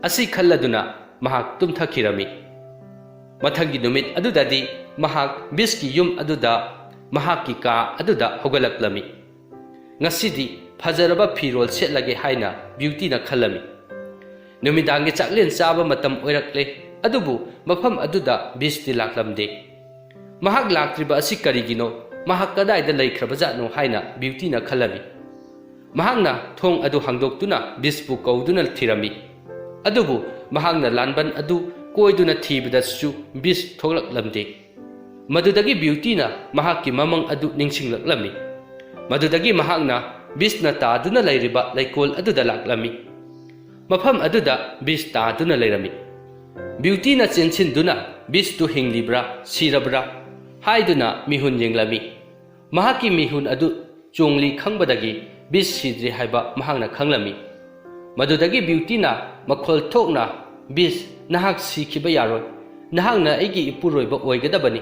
ꯑꯁꯤ ꯈꯜꯂꯗꯨꯅ ꯃꯍꯥꯛ ꯇꯨꯝꯊꯈꯤꯔꯝꯃꯤ꯫ ꯃꯊꯪꯒꯤ ꯅꯨꯃꯤꯠ ꯑꯗꯨꯗꯗꯤ ꯃꯍꯥꯛ ꯕꯤꯁꯀꯤ ꯌꯨꯝ ꯑꯗꯨꯗ, ꯃꯍꯥꯛꯀꯤ ꯀꯥ ꯑꯗꯨꯗ ꯍꯧꯒꯠꯂꯛꯂꯝꯃꯤ꯫ ꯉꯁꯤꯗꯤ ꯐꯖꯔꯕ ꯐꯤꯔꯣꯜ ꯁꯦꯠꯂꯒꯦ ꯍꯥꯏꯅ ꯕ꯭ꯌꯨꯇꯤꯅ ꯈꯜꯂꯝꯃꯤ꯫ ꯅꯨꯃꯤꯗꯥꯡꯒꯤ ꯆꯥꯛꯂꯦꯟ ꯆꯥꯕ ꯃꯇꯝ ꯑꯣꯏꯔꯛꯂꯦ, ꯑꯗꯨꯕꯨ ꯃꯐꯝ ꯑꯗꯨꯗ ꯕꯤꯁꯇꯤ ꯂꯥꯛꯂꯝꯗꯦ꯫ ꯃꯍꯥꯛ ꯂꯥꯛꯇ꯭ꯔꯤꯕ ꯑꯁꯤ ꯀꯔꯤꯒꯤꯅꯣ? ꯃꯍꯥꯛ ꯀꯗꯥꯏꯗ ꯂꯩꯈ꯭ꯔꯕꯖꯥꯠꯅꯣ ꯍꯥꯏꯅ ꯕ꯭ꯌꯨꯇꯤꯅ ꯈꯜꯂꯝꯃꯤ꯫ ꯃꯍꯥꯛꯅ ꯊꯣꯡ ꯑꯗꯨ ꯍꯥꯡꯗꯣꯛꯇꯨꯅ ꯕꯤꯁꯄꯨ ꯀꯧꯗꯨꯅ ꯊꯤꯔꯝꯃꯤ꯫ ꯑꯗꯨꯕꯨ ꯃꯍꯥꯛꯅ ꯂꯥꯟꯕꯟ ꯑꯗꯨ ꯀꯣꯏꯗꯨꯅ ꯊꯤꯕꯗꯁꯨ ꯕꯤꯁ ꯊꯣꯛꯂꯛꯂꯝꯗꯦ꯫ ꯃꯗꯨꯗꯒꯤ ꯕ꯭ꯌꯨꯇꯤꯅ ꯃꯍꯥꯛꯀꯤ ꯃꯃꯪ ꯑꯗꯨ ꯅꯤꯡꯁꯤꯡꯂꯛꯂꯝꯃꯤ꯫ ꯃꯗꯨꯗꯒꯤ ꯃꯍꯥꯛꯅ ꯕꯤꯁꯅ ꯇꯥꯗꯨꯅ ꯂꯩꯔꯤꯕ ꯂꯩꯀꯣꯜ ꯑꯗꯨꯗ ꯂꯥꯛꯂꯝꯃꯤ꯫ ꯃꯐꯝ ꯑꯗꯨꯗ ꯕꯤꯁ ꯇꯥꯗꯨꯅ ꯂꯩꯔꯝꯃꯤ꯫ ꯕ꯭ꯌꯨꯇꯤꯅ ꯆꯦꯟꯁꯤꯟꯗꯨꯅ ꯕꯤꯁꯇꯨ ꯍꯤꯡꯂꯤꯕ꯭ꯔꯥ ꯁꯤꯔꯕ꯭ꯔꯥ ꯍꯥꯏꯗꯨꯅ ꯃꯤꯍꯨꯟ ꯌꯦꯡꯂꯝꯃꯤ꯫ ꯃꯍꯥꯛꯀꯤ ꯃꯤꯍꯨꯟ ꯑꯗꯨ ꯆꯣꯡꯂꯤ ꯈꯪꯕꯗꯒꯤ ꯕꯤꯁ ꯁꯤꯗ꯭ꯔꯤ ꯍꯥꯏꯕ ꯃꯍꯥꯛꯅ ꯈꯪꯂꯝꯃꯤ꯫ ꯃꯗꯨꯗꯒꯤ ꯕ꯭ꯌꯨꯇꯤꯅ ꯃꯈꯣꯜ ꯊꯣꯛꯅ, "ꯕꯤꯁ, ꯅꯍꯥꯛ ꯁꯤꯈꯤꯕ ꯌꯥꯔꯣꯏ꯫ ꯅꯍꯥꯛꯅ ꯑꯩꯒꯤ ꯏꯄꯨꯔꯣꯏꯕ ꯑꯣꯏꯒꯗꯕꯅꯤ꯫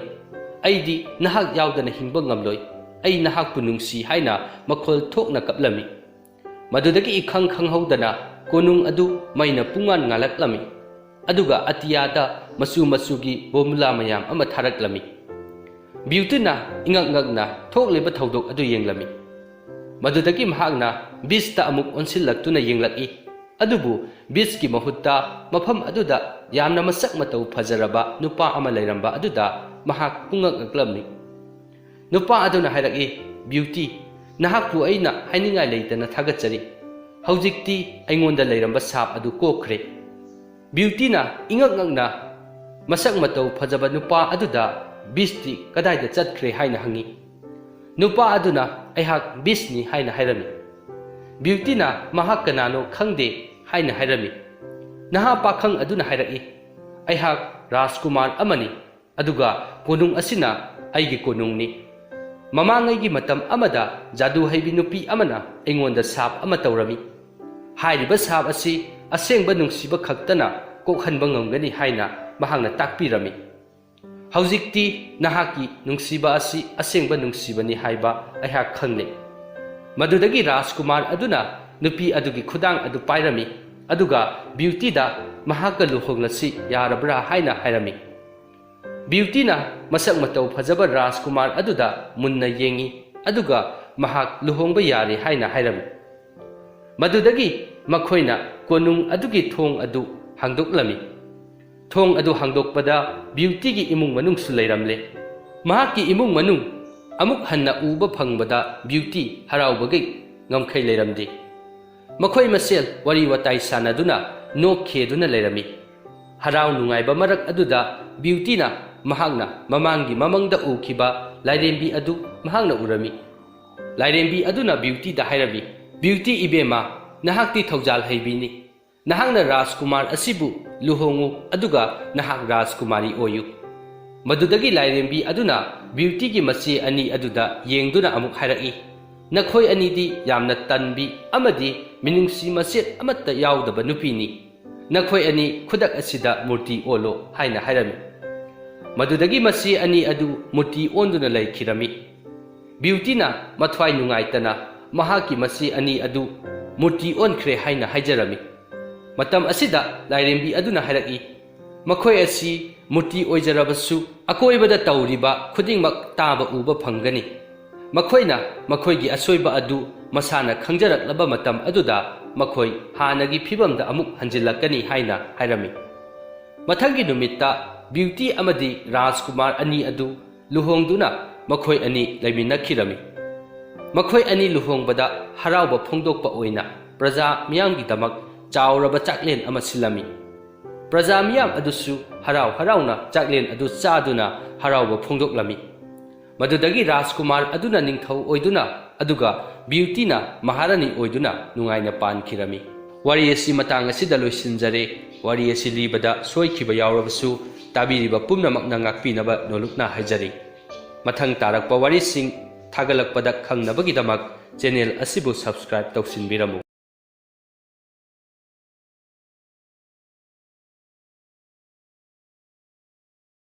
ꯑꯩꯗꯤ ꯅꯍꯥꯛ ꯌꯥꯎꯗꯅ ꯍꯤꯡꯕ ꯉꯝꯂꯣꯏ꯫ ꯑꯩ ꯅꯍꯥꯛꯄꯨ ꯅꯨꯡꯁꯤ" ꯍꯥꯏꯅ ꯃꯈꯣꯜ ꯊꯣꯛꯅ ꯀꯞꯂꯝꯃꯤ꯫ ꯃꯗꯨꯗꯒꯤ ꯏꯈꯪ ꯈꯪꯍꯧꯗꯅ ꯀꯣꯅꯨꯡ ꯑꯗꯨ ꯃꯩꯅ ꯄꯨꯡꯉꯥꯟ ꯉꯥꯜꯂꯛꯂꯝꯃꯤ꯫ ꯑꯗꯨꯒ ꯑꯇꯤꯌꯥꯗ ꯃꯆꯨ ꯃꯆꯨꯒꯤ ꯕꯣꯝꯕꯨꯂꯥ ꯃꯌꯥꯝ ꯑꯃ ꯊꯥꯔꯛꯂꯝꯃꯤ꯫ ꯕ꯭ꯌꯨꯇꯤꯅ ꯏꯉꯛ ꯉꯛꯅ ꯊꯣꯛꯂꯤꯕ ꯊꯧꯗꯣꯛ ꯑꯗꯨ ꯌꯦꯡꯂꯝꯃꯤ꯫ ꯃꯗꯨꯗꯒꯤ ꯃꯍꯥꯛꯅ ꯕꯤꯁꯇ ꯑꯃꯨꯛ ꯑꯣꯟꯁꯤꯜꯂꯛꯇꯨꯅ ꯌꯦꯡꯂꯛꯏ꯫ ꯑꯗꯨꯕꯨ ꯕꯤꯁꯀꯤ ꯃꯍꯨꯠꯇ ꯃꯐꯝ ꯑꯗꯨꯗ ꯌꯥꯝꯅ ꯃꯁꯛ ꯃꯇꯧ ꯐꯖꯔꯕ ꯅꯨꯄꯥ ꯑꯃ ꯂꯩꯔꯝꯕ ꯑꯗꯨꯗ ꯃꯍꯥꯛ ꯄꯨꯡꯉꯛ ꯉꯛꯂꯝꯃꯤ꯫ ꯅꯨꯄꯥ ꯑꯗꯨꯅ ꯍꯥꯏꯔꯛꯏ, "ꯕ꯭ꯌꯨꯇꯤ, ꯅꯍꯥꯛꯄꯨ ꯑꯩꯅ ꯍꯥꯏꯅꯤꯡꯉꯥꯏ ꯂꯩꯇꯅ ꯊꯥꯒꯠꯆꯔꯤ꯫ ꯍꯧꯖꯤꯛꯇꯤ ꯑꯩꯉꯣꯟꯗ ꯂꯩꯔꯝꯕ ꯁꯥꯞ ꯑꯗꯨ ꯀꯣꯛꯈ꯭ꯔꯦ꯫" ꯕ꯭ꯌꯨꯇꯤꯅ ꯏꯉꯛ ꯉꯛꯅ ꯃꯁꯛ ꯃꯇꯧ ꯐꯖꯕ ꯅꯨꯄꯥ ꯑꯗꯨꯗ ꯕꯤꯁꯇꯤ ꯀꯗꯥꯏꯗ ꯆꯠꯈ꯭ꯔꯦ ꯍꯥꯏꯅ ꯍꯪꯉꯤ꯫ ꯅꯨꯄꯥ ꯑꯗꯨꯅ, "ꯑꯩꯍꯥꯛ ꯕꯤꯁꯅꯤ" ꯍꯥꯏꯅ ꯍꯥꯏꯔꯝꯃꯤ꯫ ꯕ꯭ꯌꯨꯇꯤꯅ ꯃꯍꯥꯛ ꯀꯅꯥꯅꯣ ꯈꯪꯗꯦ ꯍꯥꯏꯅ ꯍꯥꯏꯔꯝꯃꯤ꯫ ꯅꯍꯥ ꯄꯥꯈꯪ ꯑꯗꯨꯅ ꯍꯥꯏꯔꯛꯏ, "ꯑꯩꯍꯥꯛ ꯔꯥꯖꯀꯨꯃꯥꯔ ꯑꯃꯅꯤ, ꯑꯗꯨꯒ ꯀꯣꯅꯨꯡ ꯑꯁꯤꯅ ꯑꯩꯒꯤ ꯀꯣꯅꯨꯡꯅꯤ꯫ ꯃꯃꯥꯡꯉꯩꯒꯤ ꯃꯇꯝ ꯑꯃꯗ ꯖꯥꯗꯨ ꯍꯩꯕꯤ ꯅꯨꯄꯤ ꯑꯃꯅ ꯑꯩꯉꯣꯟꯗ ꯁꯥꯞ ꯑꯃ ꯇꯧꯔꯝꯃꯤ꯫ ꯍꯥꯏꯔꯤꯕ ꯁꯥꯞ ꯑꯁꯤ ꯑꯁꯦꯡꯕ ꯅꯨꯡꯁꯤꯕ ꯈꯛꯇꯅ ꯀꯣꯛꯍꯟꯕ ꯉꯝꯒꯅꯤ" ꯍꯥꯏꯅ ꯃꯍꯥꯛꯅ ꯇꯥꯛꯄꯤꯔꯝꯃꯤ꯫ "ꯍꯧꯖꯤꯛꯇꯤ ꯅꯍꯥꯛꯀꯤ ꯅꯨꯡꯁꯤꯕ ꯑꯁꯤ ꯑꯁꯦꯡꯕ ꯅꯨꯡꯁꯤꯕꯅꯤ ꯍꯥꯏꯕ ꯑꯩꯍꯥꯛ ꯈꯪꯂꯦ꯫" ꯃꯗꯨꯗꯒꯤ ꯔꯥꯖꯀꯨꯃꯥꯔ ꯑꯗꯨꯅ ꯅꯨꯄꯤ ꯑꯗꯨꯒꯤ ꯈꯨꯗꯥꯡ ꯑꯗꯨ ꯄꯥꯏꯔꯝꯃꯤ, ꯑꯗꯨꯒ ꯕ꯭ꯌꯨꯇꯤꯗ ꯃꯍꯥꯛꯀ ꯂꯨꯍꯣꯡꯂꯁꯤ ꯌꯥꯔꯕ꯭ꯔꯥ ꯍꯥꯏꯅ ꯍꯥꯏꯔꯝꯃꯤ꯫ ꯕ꯭ꯌꯨꯇꯤꯅ ꯃꯁꯛ ꯃꯇꯧ ꯐꯖꯕ ꯔꯥꯖꯀꯨꯃꯥꯔ ꯑꯗꯨꯗ ꯃꯨꯟꯅ ꯌꯦꯡꯉꯤ, ꯑꯗꯨꯒ ꯃꯍꯥꯛ ꯂꯨꯍꯣꯡꯕ ꯌꯥꯔꯦ ꯍꯥꯏꯅ ꯍꯥꯏꯔꯝꯃꯤ꯫ ꯃꯗꯨꯗꯒꯤ ꯃꯈꯣꯏꯅ ꯀꯣꯅꯨꯡ ꯑꯗꯨꯒꯤ ꯊꯣꯡ ꯑꯗꯨ ꯍꯥꯡꯗꯣꯛꯂꯝꯃꯤ꯫ ꯊꯣꯡ ꯑꯗꯨ ꯍꯥꯡꯗꯣꯛꯄꯗ ꯕ꯭ꯌꯨꯇꯤꯒꯤ ꯏꯃꯨꯡ ꯃꯅꯨꯡꯁꯨ ꯂꯩꯔꯝꯂꯦ꯫ ꯃꯍꯥꯛꯀꯤ ꯏꯃꯨꯡ ꯃꯅꯨꯡ ꯑꯃꯨꯛ ꯍꯟꯅ ꯎꯕ ꯐꯪꯕꯗ ꯕ꯭ꯌꯨꯇꯤ ꯍꯔꯥꯎꯕꯒꯤ ꯉꯝꯈꯩ ꯂꯩꯔꯝꯗꯦ꯫ ꯃꯈꯣꯏ ꯃꯁꯦꯜ ꯋꯥꯔꯤ ꯋꯥꯇꯥꯏ ꯁꯥꯟꯅꯗꯨꯅ ꯅꯣꯛꯈꯦꯗꯨꯅ ꯂꯩꯔꯝꯃꯤ꯫ ꯍꯔꯥꯎ ꯅꯨꯡꯉꯥꯏꯕ ꯃꯔꯛ ꯑꯗꯨꯗ ꯕ꯭ꯌꯨꯇꯤꯅ ꯃꯍꯥꯛꯅ ꯃꯃꯥꯡꯒꯤ ꯃꯃꯪꯗ ꯎꯈꯤꯕ ꯂꯥꯏꯔꯦꯝꯕꯤ ꯑꯗꯨ ꯃꯍꯥꯛꯅ ꯎꯔꯝꯃꯤ꯫ ꯂꯥꯏꯔꯦꯝꯕꯤ ꯑꯗꯨꯅ ꯕ꯭ꯌꯨꯇꯤꯗ ꯍꯥꯏꯔꯝꯃꯤ, "ꯕ꯭ꯌꯨꯇꯤ ꯏꯕꯦꯝꯃ, ꯅꯍꯥꯛꯇꯤ ꯊꯧꯖꯥꯜ ꯍꯩꯕꯤꯅꯤ꯫ ꯅꯍꯥꯛꯅ ꯔꯥꯖꯀꯨꯃꯥꯔ ꯑꯁꯤꯕꯨ ꯂꯨꯍꯣꯡꯉꯨ, ꯑꯗꯨꯒ ꯅꯍꯥꯛ ꯔꯥꯖꯀꯨꯃꯥꯔꯤ ꯑꯣꯏꯌꯨ꯫" ꯃꯗꯨꯗꯒꯤ ꯂꯥꯏꯔꯦꯝꯕꯤ ꯑꯗꯨꯅ ꯕ꯭ꯌꯨꯇꯤꯒꯤ ꯃꯆꯦ ꯑꯅꯤ ꯑꯗꯨꯗ ꯌꯦꯡꯗꯨꯅ ꯑꯃꯨꯛ ꯍꯥꯏꯔꯛꯏ, "ꯅꯈꯣꯏ ꯑꯅꯤꯗꯤ ꯌꯥꯝꯅ ꯇꯟꯕꯤ ꯑꯃꯗꯤ ꯃꯤꯅꯨꯡꯁꯤ ꯃꯆꯦꯠ ꯑꯃꯠꯇ ꯌꯥꯎꯗꯕ ꯅꯨꯄꯤꯅꯤ꯫ ꯅꯈꯣꯏ ꯑꯅꯤ ꯈꯨꯗꯛ ꯑꯁꯤꯗ ꯃꯨꯔꯇꯤ ꯑꯣꯜꯂꯣ" ꯍꯥꯏꯅ ꯍꯥꯏꯔꯝꯃꯤ꯫ ꯃꯗꯨꯗꯒꯤ ꯃꯆꯦ ꯑꯅꯤ ꯑꯗꯨ ꯃꯨꯔꯇꯤ ꯑꯣꯟꯗꯨꯅ ꯂꯩꯈꯤꯔꯝꯃꯤ꯫ ꯕ꯭ꯌꯨꯇꯤꯅ ꯃꯊ꯭ꯋꯥꯏ ꯅꯨꯡꯉꯥꯏꯇꯅ ꯃꯍꯥꯛꯀꯤ ꯃꯆꯦ ꯑꯅꯤ ꯑꯗꯨ ꯃꯨꯔꯇꯤ ꯑꯣꯟꯈ꯭ꯔꯦ ꯍꯥꯏꯅ ꯍꯥꯏꯖꯔꯝꯃꯤ꯫ ꯃꯇꯝ ꯑꯁꯤꯗ ꯂꯥꯏꯔꯦꯝꯕꯤ ꯑꯗꯨꯅ ꯍꯥꯏꯔꯛꯏ, "ꯃꯈꯣꯏ ꯑꯁꯤ ꯃꯨꯔꯇꯤ ꯑꯣꯏꯖꯔꯕꯁꯨ, ꯑꯀꯣꯏꯕꯗ ꯇꯧꯔꯤꯕ ꯈꯨꯗꯤꯡꯃꯛ ꯇꯥꯕ ꯎꯕ ꯐꯪꯒꯅꯤ꯫ ꯃꯈꯣꯏꯅ ꯃꯈꯣꯏꯒꯤ ꯑꯁꯣꯏꯕ ꯑꯗꯨ ꯃꯁꯥꯅ ꯈꯪꯖꯔꯛꯂꯕ ꯃꯇꯝ ꯑꯗꯨꯗ ꯃꯈꯣꯏ ꯍꯥꯟꯅꯒꯤ ꯐꯤꯕꯝꯗ ꯑꯃꯨꯛ ꯍꯟꯖꯤꯜꯂꯛꯀꯅꯤ" ꯍꯥꯏꯅ ꯍꯥꯏꯔꯝꯃꯤ꯫ ꯃꯊꯪꯒꯤ ꯅꯨꯃꯤꯠꯇ ꯕ꯭ꯌꯨꯇꯤ ꯑꯃꯗꯤ ꯔꯥꯖꯀꯨꯃꯥꯔ ꯑꯅꯤ ꯑꯗꯨ ꯂꯨꯍꯣꯡꯗꯨꯅ ꯃꯈꯣꯏ ꯑꯅꯤ ꯂꯩꯃꯤꯟꯅꯈꯤꯔꯝꯃꯤ꯫ ꯃꯈꯣꯏ ꯑꯅꯤ ꯂꯨꯍꯣꯡꯕꯗ ꯍꯔꯥꯎꯕ ꯐꯣꯡꯗꯣꯛꯄ ꯑꯣꯏꯅ ꯄ꯭ꯔꯖꯥ ꯃꯤꯌꯥꯝꯒꯤꯗꯃꯛ ꯆꯥꯎꯔꯕ ꯆꯥꯛꯂꯦꯟ ꯑꯃ ꯁꯤꯜꯂꯝꯃꯤ꯫ ꯄ꯭ꯔꯖꯥ ꯃꯤꯌꯥꯝ ꯑꯗꯨꯁꯨ ꯍꯔꯥꯎ ꯍꯔꯥꯎꯅ ꯆꯥꯛꯂꯦꯟ ꯑꯗꯨ ꯆꯥꯗꯨꯅ ꯍꯔꯥꯎꯕ ꯐꯣꯡꯗꯣꯛꯂꯝꯃꯤ꯫ ꯃꯗꯨꯗꯒꯤ ꯔꯥꯖꯀꯨꯃꯥꯔ ꯑꯗꯨꯅ ꯅꯤꯡꯊꯧ ꯑꯣꯏꯗꯨꯅ, ꯑꯗꯨꯒ ꯕ꯭ꯌꯨꯇꯤꯅ ꯃꯍꯥꯔꯥꯅꯤ ꯑꯣꯏꯗꯨꯅ ꯅꯨꯡꯉꯥꯏꯅ ꯄꯥꯟꯈꯤꯔꯝꯃꯤ꯫ ꯋꯥꯔꯤ ꯑꯁꯤ ꯃꯇꯥꯡ ꯑꯁꯤꯗ ꯂꯣꯏꯁꯤꯟꯖꯔꯦ꯫ ꯋꯥꯔꯤ ꯑꯁꯤ ꯂꯤꯕꯗ ꯁꯣꯏꯈꯤꯕ ꯌꯥꯎꯔꯕꯁꯨ ꯇꯥꯕꯤꯔꯤꯕ ꯄꯨꯝꯅꯃꯛꯅ ꯉꯥꯛꯄꯤꯅꯕ ꯅꯣꯂꯨꯛꯅ ꯍꯥꯏꯖꯔꯤ꯫ ꯃꯊꯪ ꯇꯥꯔꯛꯄ ꯋꯥꯔꯤꯁꯤꯡ ꯊꯥꯒꯠꯂꯛꯄꯗ ꯈꯪꯅꯕꯒꯤꯗꯃꯛ ꯆꯦꯅꯦꯜ ꯑꯁꯤꯕꯨ subscribe ꯇꯧꯁꯤꯟꯕꯤꯔꯝꯃꯨ꯫